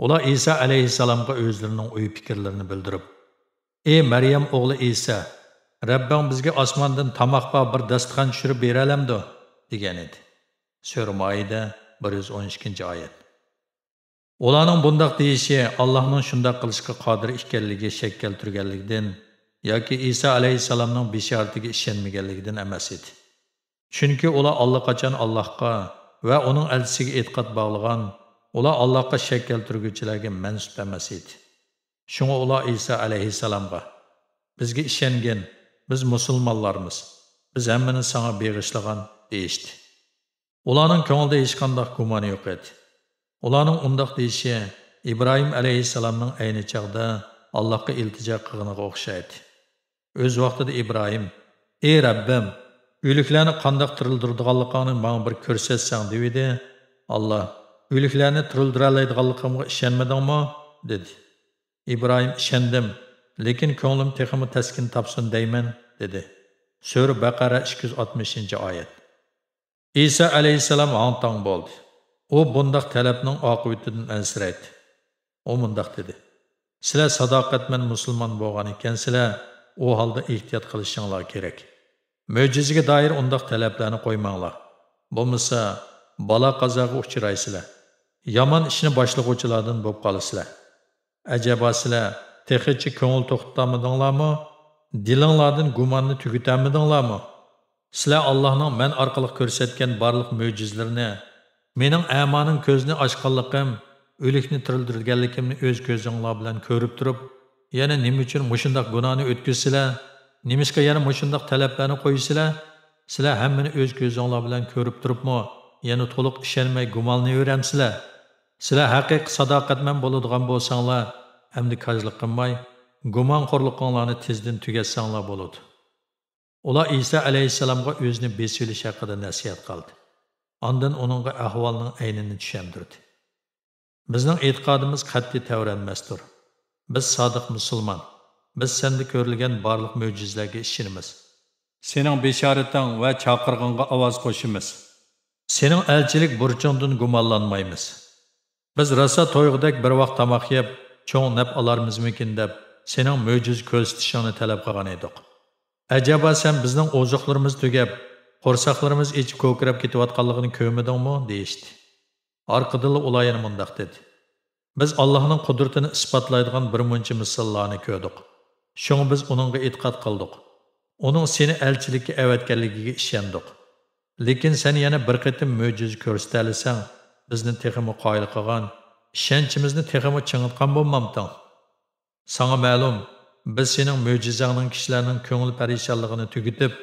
ئۇلار ئىسا ئەلەيھىسسالامغا ئۆزلىرىنىڭ ئوي-پىكىرلىرىنى بىلدۈرۈپ، ئى مەريەم ئوغلى ئىسا، رەببىڭ بىزگە ئاسماندىن تاماق بار بىر داستىخان چۈشۈرۈپ بېرەلەمدۇ؟ دېگەن ئىدى. سۈرە مائىدە، بىر يۈز ئون ئىككىنچى ئايەت. ئۇلارنىڭ بۇنداق دېيىشى ئاللاھنىڭ شۇنداق قىلىشقا قادىر ئىكەنلىكىگە شەك كەلتۈرگەنلىكىدىن ياكى ئىسا ئەلەيھىسسالامنىڭ بېشارىتىگە ئىشەنمىگەنلىكىدىن ئەمەس ئىدى. چۈنكى ئۇلار ئاللىقاچان ئاللاھقا ۋە ئۇنىڭ ئەلچىسىگە ئېتىقاد باغلىغان، ئۇلار ئاللاھقا شەك كەلتۈرگۈچىلەرگە مەنسۇپ ئەمەس ئىدى. شۇڭا ئۇلار ئىسا ئەلەيھىسسالامغا، بىزگە ئىشەنگىن، بىز مۇسۇلمانلارمىز، بىز ھەممىنى ساڭا بېغىشلىغان، دېيىشتى. ئۇلارنىڭ كۆڭلىدە ھېچقانداق گۇمانى يوق ئىدى. ئۇلارنىڭ ئۇنداق دېيىشى ئىبراھىم ئەلەيھىسسالامنىڭ ئەينى چاغدا ئاللاھقا ئىلتىجا قىلغىنىغا ئوخشايدى. ئۆز ۋاقتىدا ئىبراھىم، ئى رەببىم، ئۆلۈكلەرنى قانداق تىرىلدۈرىدىغانلىقىڭنى ماڭا بىر كۆرسەتسەڭ، دېۋىدى. ئاللاھ، ئۆلۈكلەرنى تىرىلدۈرەلەيدىغانلىقىمغا ئىشەنمىدىڭمۇ؟ دېدى. ئىبراھىم، ئىشەندىم، لېكىن كۆڭلۈم تېخىمۇ تەسكىن تاپسۇن دەيمەن، دېدى. سۈرە بەقەرە، ئىككى يۈز ئاتمىشىنچى ئايەت. ئىسا ئەلەيھىسسالام ھاڭ-تاڭ بولدى. ئۇ بۇنداق تەلەپنىڭ ئاقىۋىتىدىن ئەنسىرەيتتى. ئۇ مۇنداق دېدى، سىلەر ساداقەتمەن مۇسۇلمان بولغان ئىكەنسىلەر، ئۇ ھالدا ئېھتىيات قىلىشىڭلار كېرەك. مۆجىزىگە دائىر ئۇنداق تەلەپلەرنى قويماڭلار. بولمىسا، بالا-قازاغا ئۇچرايسىلەر. يامان ئىشنى باشلىغۇچىلاردىن بولۇپ قالىسىلەر. ئەجەبا سىلەر تېخىچە كۆڭۈل توختىتالمىدىڭلارمۇ؟ دىلىڭلاردىن گۇماننى تۈگىتەلمىدىڭلارمۇ؟ سىلەر ئاللاھنىڭ مەن ئارقىلىق كۆرسەتكەن بارلىق مۆجىزىلىرىنى، مېنىڭ ئەمانىڭ كۆزىنى ئاچقانلىقىم، ئۆلۈكنى تىرىلدۈرگەنلىكىمنى ئۆز كۆزۈڭلار بىلەن كۆرۈپ تۇرۇپ، يەنە نېمە ئۈچۈن مۇشۇنداق گۇناھنى ئۆتكۈزىسىلەر؟ نېمىشقا يەنە مۇشۇنداق تەلەپلەرنى قويىسىلەر؟ سىلەر ھەممىنى ئۆز كۆزۈڭلار بىلەن كۆرۈپ تۇرۇپمۇ يەنە تولۇق ئىشەنمەي گۇمانلىنىۋېرەمسىلەر؟ سىلەر ھەقىقىي ساداقەتمەن بولىدىغان بولساڭلار، ئەمدى كاجلىق قىلماي، گۇمانخورلۇقۇڭلارنى تېزدىن تۈگەتسەڭلار بولىدۇ. ئۇلار ئىسا ئەلەيھىسسالامغا ئۆزىنى بېسىۋېلىش ھەققىدە نەسىھەت قىلدى. ئاندىن ئۇنىڭغا ئەھۋالنىڭ ئەينىنى چۈشەندۈردى. بىزنىڭ ئېتىقادىمىز قەتئىي تەۋرەنمەستۇر. بىز سادىق مۇسۇلمان. بىز سەندە كۆرۈلگەن بارلىق مۆجىزىلەرگە ئىشىنىمىز. سېنىڭ بېشارىتىڭ ۋە چاقىرىقىڭغا ئاۋاز قوشىمىز. سېنىڭ ئەلچىلىك بۇرچۇڭدىن گۇمانلانمايمىز. بىز راسا تويغۇدەك بىر ۋاق تاماق يەپ، چوڭ نەپ ئالارمىزمىكىن دەپ، سېنىڭ مۆجىزە كۆرسىتىشىڭنى تەلەپ قىلغان ئىدۇق. ئەجەبا سەن بىزنىڭ ئوزۇقلىرىمىز تۈگەپ، قورساقلىرىمىز ئېچىپ كۆكىرەپ كېتىۋاتقانلىقىنى كۆرمىدىڭمۇ؟» دېيىشتى. ئارقىدىنلا ئۇلار يەنە مۇنداق دېدى: «بىز ئاللاھنىڭ قۇدرىتىنى ئىسپاتلايدىغان بىر مۇنچە مىساللارنى كۆردۇق. شۇڭا بىز ئۇنىڭغا ئېتىقاد قىلدۇق. ئۇنىڭ سېنى ئەلچىلىككە ئەۋەتكەنلىكىگە ئىشەندۇق. لېكىن سەن يەنە بىر قېتىم مۆجىزە كۆرسىتەلىسەڭ، بىزنى تېخىمۇ قايىل قىلغان، ئىشەنچىمىزنى تېخىمۇ چىڭىتقان بولمامتىڭ؟ ساڭا مەلۇم، بىز سېنىڭ مۆجىزەڭنىڭ كىشىلەرنىڭ كۆڭۈل پەرىشانلىقىنى تۈگىتىپ،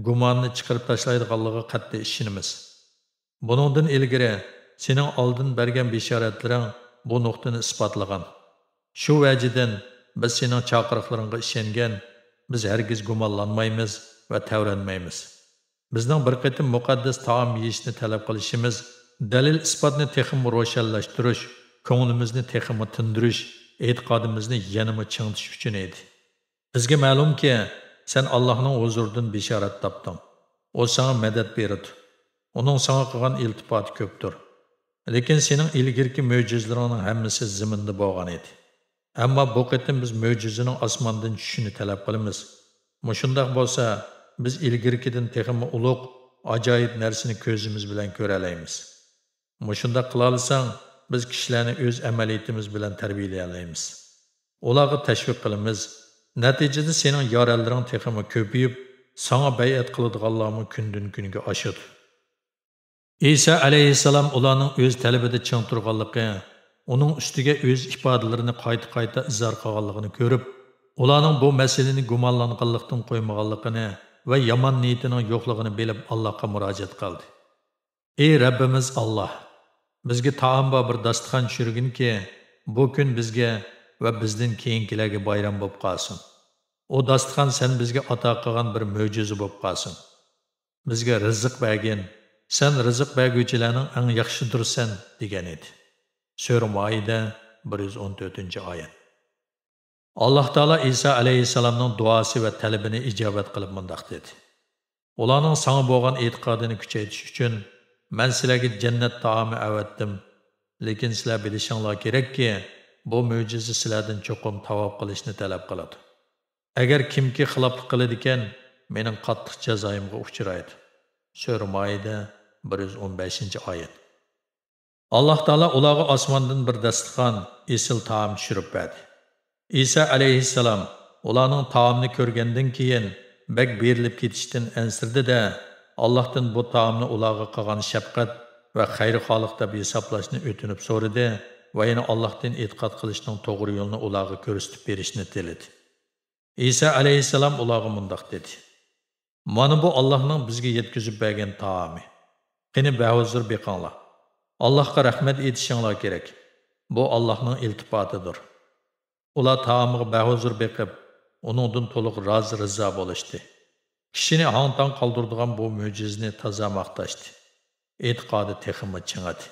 گۇماننى چىقىرىپ تاشلايدىغانلىقىغا قەتئىي ئىشىنىمىز. بۇنىڭدىن ئىلگىرى سېنىڭ ئالدىن بەرگەن بېشارەتلىرىڭ بۇ نۇقتىنى ئىسپاتلىغان. شۇ ۋەجىدىن بىز سېنىڭ چاقىرىقلىرىڭغا ئىشەنگەن، بىز ھەرگىز گۇمانلانمايمىز ۋە تەۋرەنمەيمىز. بىزنىڭ بىر قېتىم مۇقەددەس تائام يېيىشنى تەلەپ قىلىشىمىز دەلىل-ئىسپاتنى تېخىمۇ روشەنلەشتۈرۈش، كۆڭلىمىزنى تېخىمۇ تىندۇرۇش، ئېتىقادىمىزنى يەنىمۇ چىڭىتىش ئۈچۈن ئىدى. بىزگە مەلۇمكى، سەن ئاللاھنىڭ ھۇزۇرىدىن بېشارەت تاپتىڭ. ئۇ ساڭا مەدەت بېرىدۇ. ئۇنىڭ ساڭا قىلغان ئىلتىپاتى كۆپتۇر. لېكىن سېنىڭ ئىلگىرىكى مۆجىزىلىرىڭنىڭ ھەممىسى زېمىندا بولغان ئىدى. ئەمما بۇ قېتىم بىز مۆجىزىنىڭ ئاسماندىن چۈشۈشىنى تەلەپ قىلىمىز. مۇشۇنداق بولسا، بىز ئىلگىرىكىدىن تېخىمۇ ئۇلۇغ، ئاجايىپ نەرسىنى كۆزىمىز بىلەن كۆرەلەيمىز. مۇشۇنداق قىلالىساڭ، بىز كىشىلەرنى ئۆز ئەمەلىيىتىمىز بىلەن تەربىيەلىيەلەيمىز. ئۇلارغا تەشۋىق قىلىمىز. نەتىجىدە سېنىڭ يارەنلىرىڭ تېخىمۇ كۆپىيىپ، ساڭا بەيئەت قىلىدىغانلارمۇ كۈندىن-كۈنگە ئاشىدۇ. ئىسا ئەلەيھىسسالام ئۇلارنىڭ ئۆز تەلىپىدە چىڭ تۇرغانلىقى، ئۇنىڭ ئۈستىگە ئۆز ئىپادىلىرىنى قايتا-قايتا ئىزھار قىلغانلىقىنى كۆرۈپ، ئۇلارنىڭ بۇ مەسىلىنى گۇمانلانغانلىقتىن قويمىغانلىقىنى ۋە يامان نىيىتىنىڭ يوقلۇقىنى بىلىپ، ئاللاھقا مۇراجىئەت قىلدى. ئى رەببىمىز ئاللاھ! بىزگە تائام بار بىر داستىخان چۈشۈرگىنكى، بۇ كۈن بىزگە ۋە بىزدىن كېيىنكىلەرگە بايرام بولۇپ قالسۇن. ئۇ داستىخان سەن بىزگە ئاتا قىلغان بىر مۆجىزە بولۇپ قالسۇن. بىزگە رىزىق بەرگىن، سەن رىزىق بەرگۈچىلەرنىڭ ئەڭ ياخشىدۇرسەن، دېگەن ئىدى. سۈرە مائىدە، بىر يۈز ئون تۆتىنچى ئايەت. ئاللاھ تائالا ئىسا ئەلەيھىسسالامنىڭ دۇئاسى ۋە تەلىپىنى ئىجابەت قىلىپ مۇنداق دېدى: ئۇلارنىڭ ساڭا بولغان ئېتىقادىنى كۈچەيتىش ئۈچۈن مەن سىلەرگە جەننەت تائامى ئەۋەتتىم. لېكىن سىلەر بىلىشىڭلار كېرەككى، بۇ مۆجىزە سىلەردىن چوقۇم تاۋاپ قىلىشنى تەلەپ قىلىدۇ. ئەگەر كىمكى خىلاپلىق قىلىدىكەن، مېنىڭ قاتتىق جازايىمغا ئۇچرايدۇ. سۈرە مائىدە، بىر يۈز ئون بەشىنچى ئايەت. ئاللاھ تائالا ئۇلارغا ئاسماندىن بىر داستىخان، ئېسىل تائام چۈشۈرۈپ بەردى. ئىسا ئەلەيھىسسالام ئۇلارنىڭ تائامنى كۆرگەندىن كېيىن، بەك بېرىلىپ كېتىشتىن ئەنسىرىدى-دە، ئاللاھتىن بۇ تائامنى ئۇلارغا قىلغان شەپقەت ۋە خەيرخاھلىق دەپ ھېسابلاشنى ئۆتۈنۈپ سورىدى ۋە يەنە ئاللاھتىن ئېتىقاد قىلىشنىڭ توغرا يولىنى ئۇلارغا كۆرسىتىپ بېرىشنى تىلىدى. ئىسا ئەلەيھىسسالام ئۇلارغا مۇنداق دېدى: مانا بۇ ئاللاھنىڭ بىزگە يەتكۈزۈپ بەرگەن تائامى. قېنى، بەھۇزۇر بېقىڭلار. ئاللاھقا رەھمەت ئېيتىشىڭلار كېرەك. بۇ ئاللاھنىڭ ئىلتىپاتىدۇر. ئۇلار تائامغا بەھۇزۇر بېقىپ، ئۇنىڭدىن تولۇق رازى-رىزا بولۇشتى. كىشىنى ھاڭ-تاڭ قالدۇرىدىغان بۇ مۆجىزىنى تازا ماختاشتى. ئېتىقادى تېخىمۇ چىڭىدى.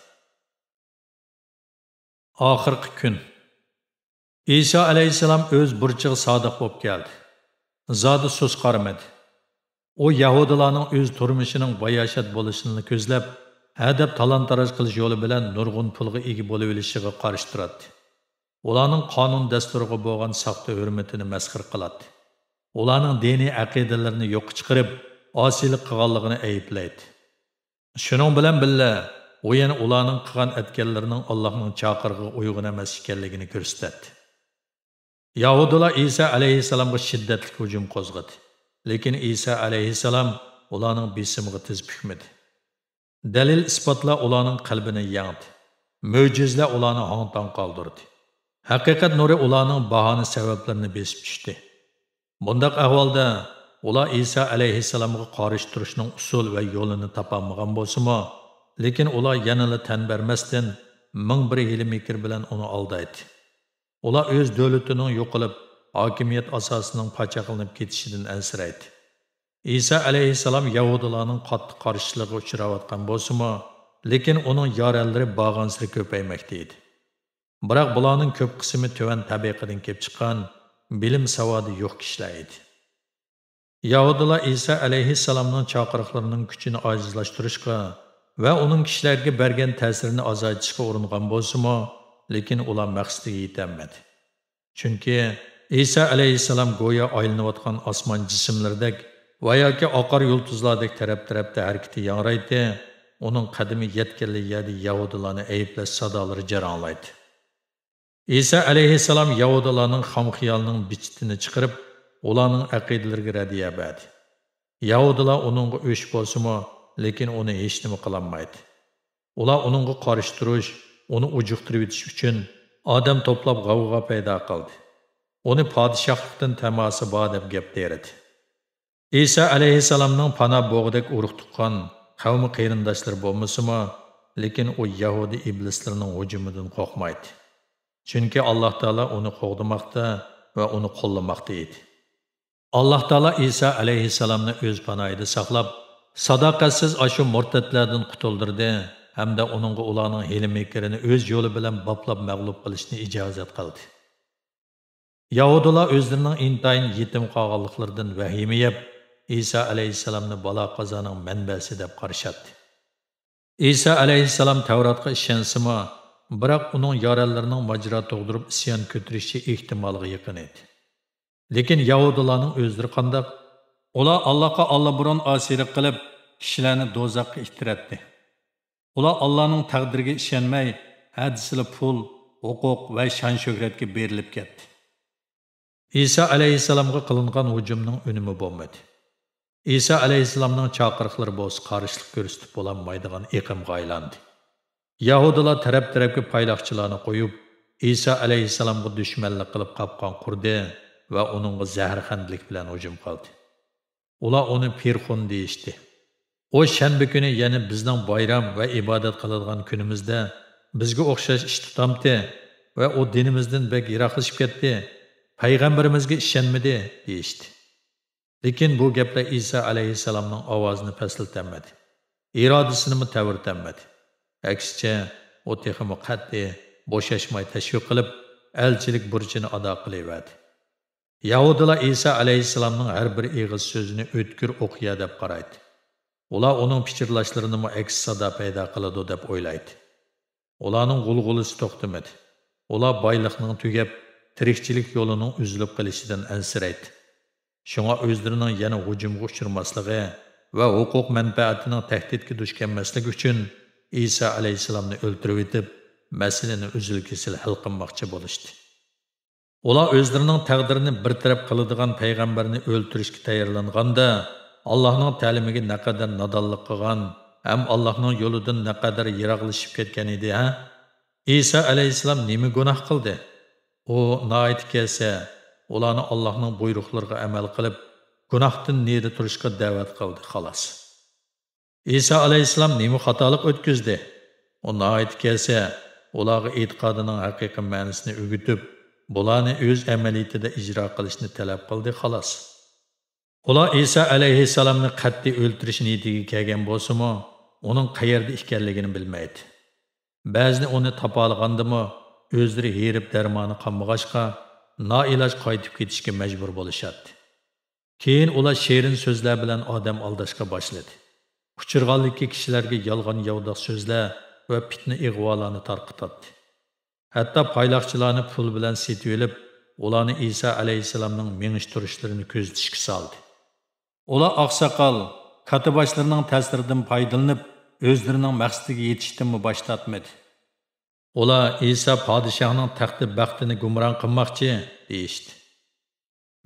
ئاخىرقى كۈن. ئىسا ئەلەيھىسسالام ئۆز بۇرچىغا سادىق بولۇپ كەلدى. زادى سۇس قارىمىدى. ئۇ يەھۇدىيلارنىڭ ئۆز تۇرمۇشىنىڭ باياشات بولۇشىنىلا كۆزلەپ، ھەدەپ تالان-تاراج قىلىش يولى بىلەن نۇرغۇن پۇلغا ئىگە بولۇۋېلىشىغا قارشى تۇراتتى. ئۇلارنىڭ قانۇن-دەستۇرىغا بولغان ساختا ھۆرمىتىنى مەسخىرە قىلاتتى. ئۇلارنىڭ دىنىي ئەقىدىلىرىنى يوققا چىقىرىپ، ئاسىيلىق قىلغانلىقىنى ئەيىبلەيتتى. شۇنىڭ بىلەن بىللە، ئۇ يەنە ئۇلارنىڭ قىلغان-ئەتكەنلىرىنىڭ ئاللاھنىڭ چاقىرىقىغا ئۇيغۇن ئەمەس ئىكەنلىكىنى كۆرسىتەتتى. يەھۇدىيلار ئىسا ئەلەيھىسسالامغا شىددەتلىك ھۇجۇم قوزغىدى. لېكىن ئىسا ئەلەيھىسسالام ئۇلارنىڭ بېسىمىغا تىز پۈكمىدى. دەلىل-ئىسپاتلار ئۇلارنىڭ قەلبىنى يەڭدى. مۆجىزىلەر ئۇلارنى ھاڭ-تاڭ قالدۇردى. ھەقىقەت نۇرى ئۇلارنىڭ باھانە سەۋەبلىرىنى بېسىپ چۈشتى. بۇنداق ئەھۋالدا ئۇلار ئىسا ئەلەيھىسسالامغا قارشى تۇرۇشنىڭ ئۇسۇل ۋە يولىنى تاپالمىغان بولسىمۇ، لېكىن ئۇلار يەنىلا تەن بەرمەستىن، مىڭ بىر ھىيلە-مىكىر بىلەن ئۇنى ئالدايتتى. ئۇلار ئۆز دۆلىتىنىڭ يوقىلىپ، ھاكىمىيەت ئاساسىنىڭ پاچاقلىنىپ كېتىشىدىن ئەنسىرەيتتى. ئىسا ئەلەيھىسسالام يەھۇدىيلارنىڭ قاتتىق قارشىلىقىغا ئۇچراۋاتقان بولسىمۇ، لېكىن ئۇنىڭ يارەنلىرى بارغانسېرى كۆپەيمەكتە ئىدى. بىراق بۇلارنىڭ كۆپ قىسمى تۆۋەن تەبىقىدىن كېلىپ چىققان، بىلىم ساۋادى يوق كىشىلەر ئىدى. يەھۇدىيلار ئىسا ئەلەيھىسسالامنىڭ چاقىرىقلىرىنىڭ كۈچىنى ئاجىزلاشتۇرۇشقا ۋە ئۇنىڭ كىشىلەرگە بەرگەن تەسىرىنى ئازايتىشقا ئۇرۇنغان بولسىمۇ، لېكىن ئۇلار مەقسىتىگە يېتەلمىدى. چۈنكى ئىسا ئەلەيھىسسالام گويا ئايلىنىۋاتقان ئاسمان جىسىملىرىدەك ۋە ياكى ئاقار يۇلتۇزلاردەك تەرەپ-تەرەپتە ھەرىكىتى ياڭرايتتى، ئۇنىڭ قەدىمى يەتكەنلا يەردە يەھۇدىيلارنى ئەيىبلەش سادالىرى جاراڭلايتتى. ئىسا ئەلەيھىسسالام يەھۇدىيلارنىڭ خام خىيالىنىڭ بىچىتىنى چىقىرىپ، ئۇلارنىڭ ئەقىدىلىرىگە رەددىيە بەردى. يەھۇدىيلار ئۇنىڭغا ئۆچ بولسىمۇ، لېكىن ئۇنى ھېچنېمە قىلالمايدۇ. ئۇلار ئۇنىڭغا قارشى تۇرۇش، ئۇنى ئۇجۇقتۇرۇۋېتىش ئۈچۈن ئادەم توپلاپ غەۋغا پەيدا قىلدى. ئۇنى پادىشاھلىقتىن تاماسا بار دەپ گەپ تېرىدى. ئىسا ئەلەيھىسسالامنىڭ پانا بوغىدەك ئۇرۇق تۇغقان، قەۋمى قېرىنداشلىرى بولمىسىمۇ، لېكىن ئۇ يەھۇدىي ئىبلىسلىرىنىڭ ھۇجۇمىدىن قورقمايتتى. چۈنكى ئاللاھ تائالا ئۇنى قوغدىماقتا ۋە ئۇنى قوللىماقتا ئىدى. ئاللاھ تائالا ئىسا ئەلەيھىسسالامنى ئۆز پاناھىدا ساقلاپ، ساداقەتسىز ئاشۇ مۇرتەتلەردىن قۇتۇلدۇردى ھەمدە ئۇنىڭغا ئۇلارنىڭ ھىيلە-مىكرىنى ئۆز يولى بىلەن باپلاپ مەغلۇپ قىلىشنى ئىجازەت قىلدى. يەھۇدىيلار ئۆزلىرىنىڭ ئىنتايىن يېتىم قالغانلىقلىرىدىن ۋەھىمە يەپ، ئىسا ئەلەيھىسسالامنى بالا-قازانىڭ مەنبەسى دەپ قارىشاتتى. ئىسا ئەلەيھىسسالام تەۋراتقا ئىشەنسىمۇ، بىراق ئۇنىڭ يارەنلىرىنىڭ ماجىرا تۇغدۇرۇپ ئىسيان كۆتۈرۈشى ئېھتىمالغا يېقىن ئىدى. لېكىن يەھۇدىيلارنىڭ ئۆزلىرى قانداق؟ ئۇلار ئاللاھقا ئاللىبۇرۇن ئاسىيلىق قىلىپ، كىشىلەرنى دوزاخقا ئىتتىرەتتى. ئۇلار ئاللاھنىڭ تەقدىرىگە ئىشەنمەي، ھە دېسىلا پۇل، ھوقۇق ۋە شان-شۆھرەتكە بېرىلىپ كەتتى. ئىسا ئەلەيھىسسالامغا قىلىنغان ھۇجۇمنىڭ ئۈنۈمى بولمىدى. ئىسا ئەلەيھىسسالامنىڭ چاقىرىقلىرى بولسا قارشىلىق كۆرسىتىپ بولالمايدىغان ئېقىمغا ئايلاندى. يەھۇدىيلار تەرەپ-تەرەپكە پايلاقچىلارنى قويۇپ، ئىسا ئەلەيھىسسالامغا دۈشمەنلىك قىلىپ قاپقان قۇردى ۋە ئۇنىڭغا زەھەرخەندىلىك بىلەن ھۇجۇم قىلدى. ئۇلار ئۇنى پىرخۇن دېيىشتى. ئۇ شەنبە كۈنى، يەنى بىزنىڭ بايرام ۋە ئىبادەت قىلىدىغان كۈنىمىزدە بىزگە ئوخشاش ئىش تۇتامتى ۋە ئۇ دىنىمىزدىن بەك يىراقلىشىپ كەتتى، پەيغەمبىرىمىزگە ئىشەنمىدى، دېيىشتى. لېكىن بۇ گەپلەر ئىسا ئەلەيھىسسالامنىڭ ئاۋازىنى پەسلىتەلمىدى، ئىرادىسىنىمۇ تەۋرىتەلمىدى. ئەكسىچە، ئۇ تېخىمۇ قەتئىي، بوشاشماي تەشۋىق قىلىپ، ئەلچىلىك بۇرچىنى ئادا قىلىۋەردى. يەھۇدىيلار ئىسا ئەلەيھىسسالامنىڭ ھەر بىر ئېغىز سۆزىنى ئۆتكۈر ئوقيا دەپ قارايتتى. ئۇلار ئۇنىڭ پىچىرلاشلىرىنىمۇ ئەكس سادا پەيدا قىلىدۇ دەپ ئويلايتتى. ئۇلارنىڭ غۇلغۇلىسى توختىمىدى. ئۇلار بايلىقنىڭ تۈگەپ، تىرىكچىلىك يولىنىڭ ئۈزۈلۈپ قېلىشىدىن ئەنسىرەيتتى. شۇڭا ئۆزلىرىنىڭ يەنە ھۇجۇمغا ئۇچرىماسلىقى ۋە ھوقۇق مەنپەئەتىنىڭ تەھدىتكە دۇچ كەلمەسلىكى ئۈچۈن ئىسا ئەلەيھىسسالامنى ئۆلتۈرۈۋېتىپ، مەسىلىنى ئۈزۈل-كېسىل ھەل قىلماقچى بولۇشتى. ئۇلار ئۆزلىرىنىڭ تەقدىرىنى بىر تەرەپ قىلىدىغان پەيغەمبەرنى ئۆلتۈرۈشكە تەييارلانغاندا، ئاللاھنىڭ تەلىمىگە نەقەدەر نادانلىق قىلغان ھەم ئاللاھنىڭ يولىدىن نەقەدەر يىراقلىشىپ كەتكەن ئىدى، ھە؟ ئىسا ئەلەيھىسسالام نېمە گۇناھ قىلدى؟ ئۇ ناھايىتى كەلسە، ئۇلارنى ئاللاھنىڭ بۇيرۇقلىرىغا ئەمەل قىلىپ، گۇناھتىن نېرى تۇرۇشقا دەۋەت قىلدى، خالاس. ئىسا ئەلەيھىسسالام نېمە خاتالىق ئۆتكۈزدى؟ ئۇ ناھايىتى كەلسە، ئۇلارغا ئېتىقادىنىڭ ھەقىقىي مەنىسىنى ئۆگىتىپ، بۇلارنى ئۆز ئەمەلىيىتىدە ئىجرا قىلىشنى تەلەپ قىلدى، خالاس. ئۇلار ئىسا ئەلەيھىسسالامنى قەتئىي ئۆلتۈرۈش نىيىتىگە كەلگەن بولسىمۇ، ئۇنىڭ قەيەردە ئىكەنلىكىنى بىلمەيدۇ. بەزىدە ئۇنى تاپالىغاندىمۇ، ئۆزلىرى ھېرىپ دەرمانى قالمىغاچقا، نائىلاج قايتىپ كېتىشكە مەجبۇر بولۇشاتتى. كېيىن ئۇلار شېرىن سۆزلەر بىلەن ئادەم ئالداشقا باشلىدى. ئۇچرىغانلىكى كىشىلەرگە يالغان-ياۋىداق سۆزلەر ۋە پىتنە-ئىغۋالارنى تارقىتاتتى. ھەتتا پايلاقچىلارنى پۇل بىلەن سېتىۋېلىپ، ئۇلارنى ئىسا ئەلەيھىسسالامنىڭ مېڭىش-تۇرۇشلىرىنى كۆزىتىشكە سالدى. ئۇلار ئاقساقال، كاتتىباشلىرىنىڭ تەسىرىدىن پايدىلىنىپ، ئۆزلىرىنىڭ مەقسىتىگە يېتىشتىنمۇ باش تارتمىدى. ئۇلار ئىسا پادىشاھنىڭ تەختى بەختىنى گۇمران قىلماقچى، دېيىشتى.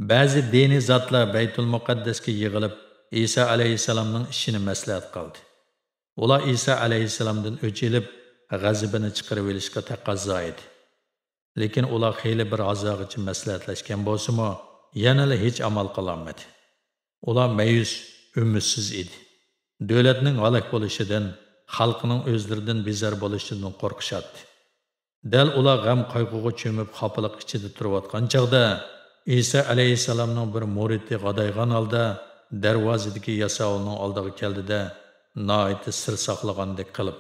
بەزى دىنىي زاتلار بەيتۇل مۇقەددەسكە يىغىلىپ، ئىسا ئەلەيھىسسالامنىڭ ئىشىنى مەسلىھەت قىلدى. ئۇلار ئىسا ئەلەيھىسسالامدىن ئۆچ ئېلىپ، غەزىپىنى چىقىرىۋېلىشقا تەقەززا ئىدى. لېكىن ئۇلار خېلى بىر ھازاغىچە مەسلىھەتلەشكەن بولسىمۇ، يەنىلا ھېچ ئامال قىلالمىدى. ئۇلار مەيۈس، ئۈمىدسىز ئىدى. دۆلەتنىڭ ھالاك بولۇشىدىن، خەلقنىڭ ئۆزلىرىدىن بىزار بولۇشىدىن قورقۇشاتتى. دەل ئۇلار غەم-قايغۇغا چۆمۈپ، خاپىلىق ئىچىدە تۇرۇۋاتقان چاغدا، ئىسا ئەلەيھىسسالامنىڭ بىر مۇرىتى غادايغان ھالدا دەرۋازىدىكى ياساۋۇلنىڭ ئالدىغا كەلدى-دە، ناھايىتى سىر ساقلىغاندەك قىلىپ،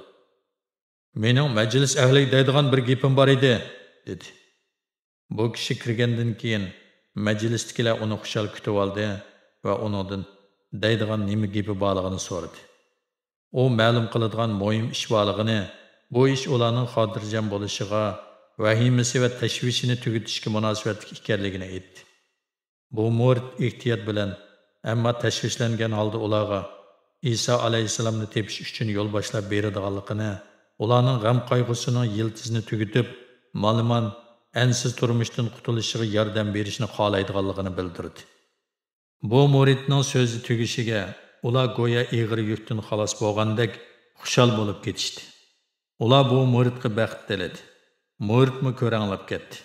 «مېنىڭ مەجلىس ئەھلىگە دەيدىغان بىر گېپىم بار ئىدى» دېدى. بۇ كىشى كىرگەندىن كېيىن، مەجلىستىكىلەر ئۇنى خۇشال كۈتۈۋالدى ۋە ئۇنىڭدىن دەيدىغان نېمە گېپى بارلىقىنى سورىدى. ئۇ مەلۇم قىلىدىغان مۇھىم ئىش بارلىقىنى، بۇ ئىش ئۇلارنىڭ خاتىرجەم بولۇشىغا، ۋەھىمىسى ۋە تەشۋىشىنى تۈگىتىشكە مۇناسىۋەتلىك ئىكەنلىكىنى ئېيتتى. بۇ مۇرىت ئېھتىيات بىلەن، ئەمما تەشۋىشلەنگەن ھالدا ئۇلارغا ئىسا ئەلەيھىسسالامنى تېپىش ئۈچۈن يول باشلاپ بېرىدىغانلىقىنى، ئۇلارنىڭ غەم-قايغۇسىنىڭ يىلتىزىنى تۈگىتىپ، مالىمان ئەنسىز تۇرمۇشتىن قۇتۇلۇشىغا ياردەم بېرىشنى خالايدىغانلىقىنى بىلدۈردى. بۇ مۇرىتنىڭ سۆزى تۈگىشىگە، ئۇلار گويا ئېغىر يۈكتىن خالاس بولغاندەك خۇشال بولۇپ كېتىشتى. ئۇلار بۇ مۇرىتقا بەخت تىلىدى. مۇرىتمۇ كۆرەڭلەپ كەتتى.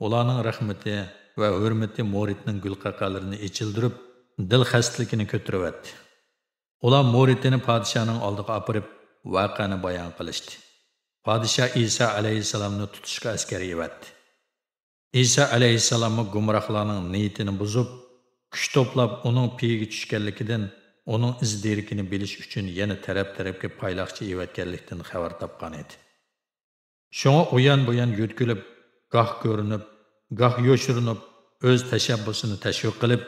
ئۇلارنىڭ رەھمىتى ۋە ھۆرمىتى مۇرىتنىڭ گۈلقەقەلىرىنى ئېچىلدۇرۇپ، دىل خەستىلىكىنى كۆتۈرۈۋەتتى. ئۇلار مۇرىتىنى پادىشاھنىڭ ئالدىغا ئاپىرىپ، ۋەقەنى بايان قىلىشتى. پادىشاھ ئىسا ئەلەيھىسسالامنى تۇتۇشقا ئەسكەر يىۋەتتى. ئىسا ئەلەيھىسسالاممۇ گۇمراھلارنىڭ نىيىتىنى بۇزۇپ، كۈچ توپلاپ، ئۇنىڭ پېيىگە چۈشكەنلىكىدىن، ئۇنىڭ ئىز-دېرىكىنى بىلىش ئۈچۈن يەنە تەرەپ-تەرەپكە پايلاقچى ئېۋەتكەنلىكتىن خەۋەر تاپقان ئىدى. شۇڭا ئۇيان-بۇيان يۆتكىلىپ، گاھ كۆرۈنۈپ، گاھ يوشۇرۇنۇپ، ئۆز تەشەببۇسىنى تەشۋىق قىلىپ،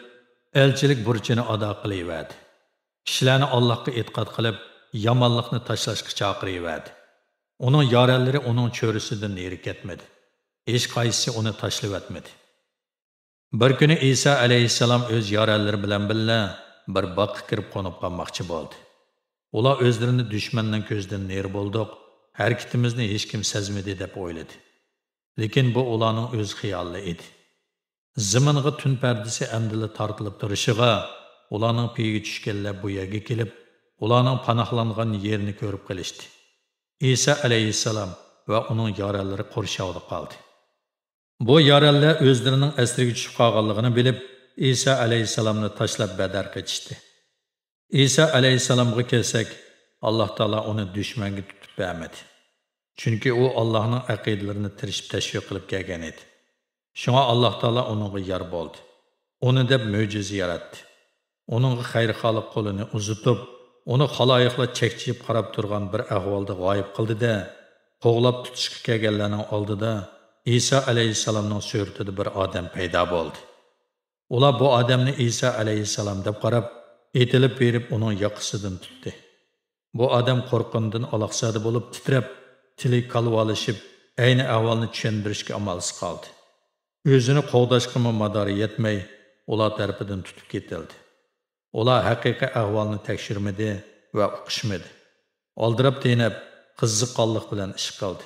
ئەلچىلىك بۇرچىنى ئادا قىلىۋەردى. كىشىلەرنى ئاللاھقا ئېتىقاد قىلىپ، يامانلىقنى تاشلاشقا چاقىرىۋەردى. ئۇنىڭ يارەنلىرى ئۇنىڭ چۆرىسىدىن نېرى كەتمىدى. ھېچقايسىسى ئۇنى تاشلىۋەتمىدى. بىر كۈنى ئىسا ئەلەيھىسسالام ئۆز يارەنلىرى بىلەن بىللە بىر باغقا كىرىپ قونۇپ قالماقچى بولدى. ئۇلار ئۆزلىرىنى دۈشمەننىڭ كۆزىدىن نېرى بولدۇق، ھەرىكىتىمىزنى ھېچكىم سەزمىدى دەپ ئويلىدى. لېكىن بۇ ئۇلارنىڭ ئۆز خىيالى ئىدى. زېمىنغا تۈن پەردىسى ئەمدىلا تارتىلىپ تۇرۇشىغا، ئۇلارنىڭ پېيىگە چۈشكەنلەر بۇ يەرگە كېلىپ، ئۇلارنىڭ پاناھلانغان يېرىنى كۆرۈپ قېلىشتى. ئىسا ئەلەيھىسسالام ۋە ئۇنىڭ يارەنلىرى قورشاۋدا قالدى. بۇ يارەنلەر ئۆزلىرىنىڭ ئەسىرىگە چۈشۈپ قالغانلىقىنى بىلىپ، ئىسا ئەلەيھىسسالامنى تاشلاپ بەدەر قېچىشتى. ئىسا ئەلەيھىسسالامغا كەلسەك، ئاللاھ تائالا ئۇنى دۈشمەنگە تۇتۇپ بەرمىدى. چۈنكى ئۇ ئاللاھنىڭ ئەقىدىلىرىنى تىرىشىپ تەشۋىق قىلىپ كەلگەن ئىدى. شۇڭا ئاللاھ تائالا ئۇنىڭغا يار بولدى. ئۇنى دەپ مۆجىزە ياراتتى. ئۇنىڭغا خەيرخاھلىق قولىنى ئۇزىتىپ، ئۇنى خالايىقلار چەكچىيىپ قاراپ تۇرغان بىر ئەھۋالدا غايىب قىلدى-دە، قوغلاپ تۇتۇشقا كەلگەنلەرنىڭ ئالدىدا ئىسا ئەلەيھىسسالامنىڭ سۈرىتىدە بىر ئادەم پەيدا بولدى. ئۇلار بۇ ئادەمنى ئىسا ئەلەيھىسسالام دەپ قاراپ، ئېتىلىپ بېرىپ ئۇنىڭ ياقىسىدىن تۇتتى. بۇ ئادەم قورققىنىدىن ئالاقزادە بولۇپ تىترەپ، تىلى كالۋالىشىپ، ئەينى ئەھۋالنى چۈشەندۈرۈشكە ئامالسىز قالدى. ئۆزىنى قوغداشقىمۇ مادارى يەتمەي، ئۇلار تەرىپىدىن تۇتۇپ كېتىلدى. ئۇلار ھەقىقىي ئەھۋالنى تەكشۈرمىدى ۋە ئۇقۇشمىدى. ئالدىراپ-تېنەپ، قىزىققانلىق بىلەن ئىش قىلدى.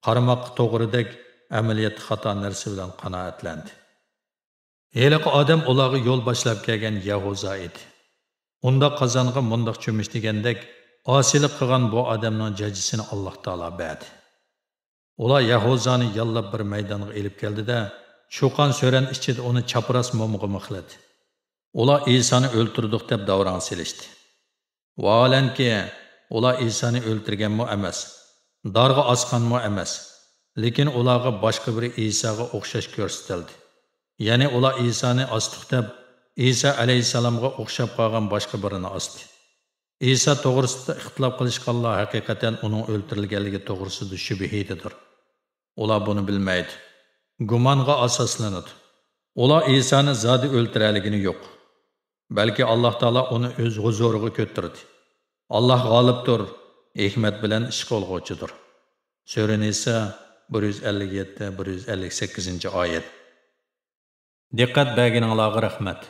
قارىماققا توغرىدەك، ئەمەلىيەتتە خاتا نەرسە بىلەن قانائەتلەندى. ھېلىقى ئادەم ئۇلارغا يول باشلاپ كەلگەن يەھۇزا ئىدى. ئۇنداق قازانغا مۇنداق چۆمۈچ دېگەندەك، ئاسىيلىق قىلغان بۇ ئادەمنىڭ جاجىسىنى ئاللاھ تائالا بەردى. ئۇلار يەھۇزانى ياللاپ بىر مەيدانغا ئېلىپ كەلدى-دە، چۇقان-سۆرەن ئىچىدە ئۇنى چاپراس مومىغا مىخلىدى. ئۇلار ئىسانى ئۆلتۈردۇق دەپ داۋراڭ سېلىشتى. ۋاھالەنكى، ئۇلار ئىسانى ئۆلتۈرگەنمۇ ئەمەس، دارغا ئاسقانمۇ ئەمەس، لېكىن ئۇلارغا باشقا بىر ئىساغا ئوخشاش كۆرسىتىلدى. يەنى ئۇلار ئىسانى ئاستۇق دەپ، ئىسا ئەلەيھىسسالامغا ئوخشاپ قالغان باشقا بىرىنى ئاستى. ئىسا توغرىسىدا ئىختىلاپ قىلىشقانلار ھەقىقەتەن ئۇنىڭ ئۆلتۈرۈلگەنلىكى توغرىسىدا شۈبھىدىدۇر. ئۇلار بۇنى بىلمەيدۇ. گۇمانغا ئاساسلىنىدۇ. ئۇلار ئىسانى زادى ئۆلتۈرەلىگىنى يوق. بەلكى ئاللاھ تائالا ئۇنى ئۆز ھۇزۇرىغا كۆتۈردى. ئاللاھ غالىبتۇر، ھېكمەت بىلەن ئىش قىلغۇچىدۇر. سۈرە نىسا، بىر يۈز ئەللىك يەتتە، بىر يۈز ئەللىك سەككىزىنچى ئايەت. دىققەت بەرگىنىڭلارغا رەھمەت.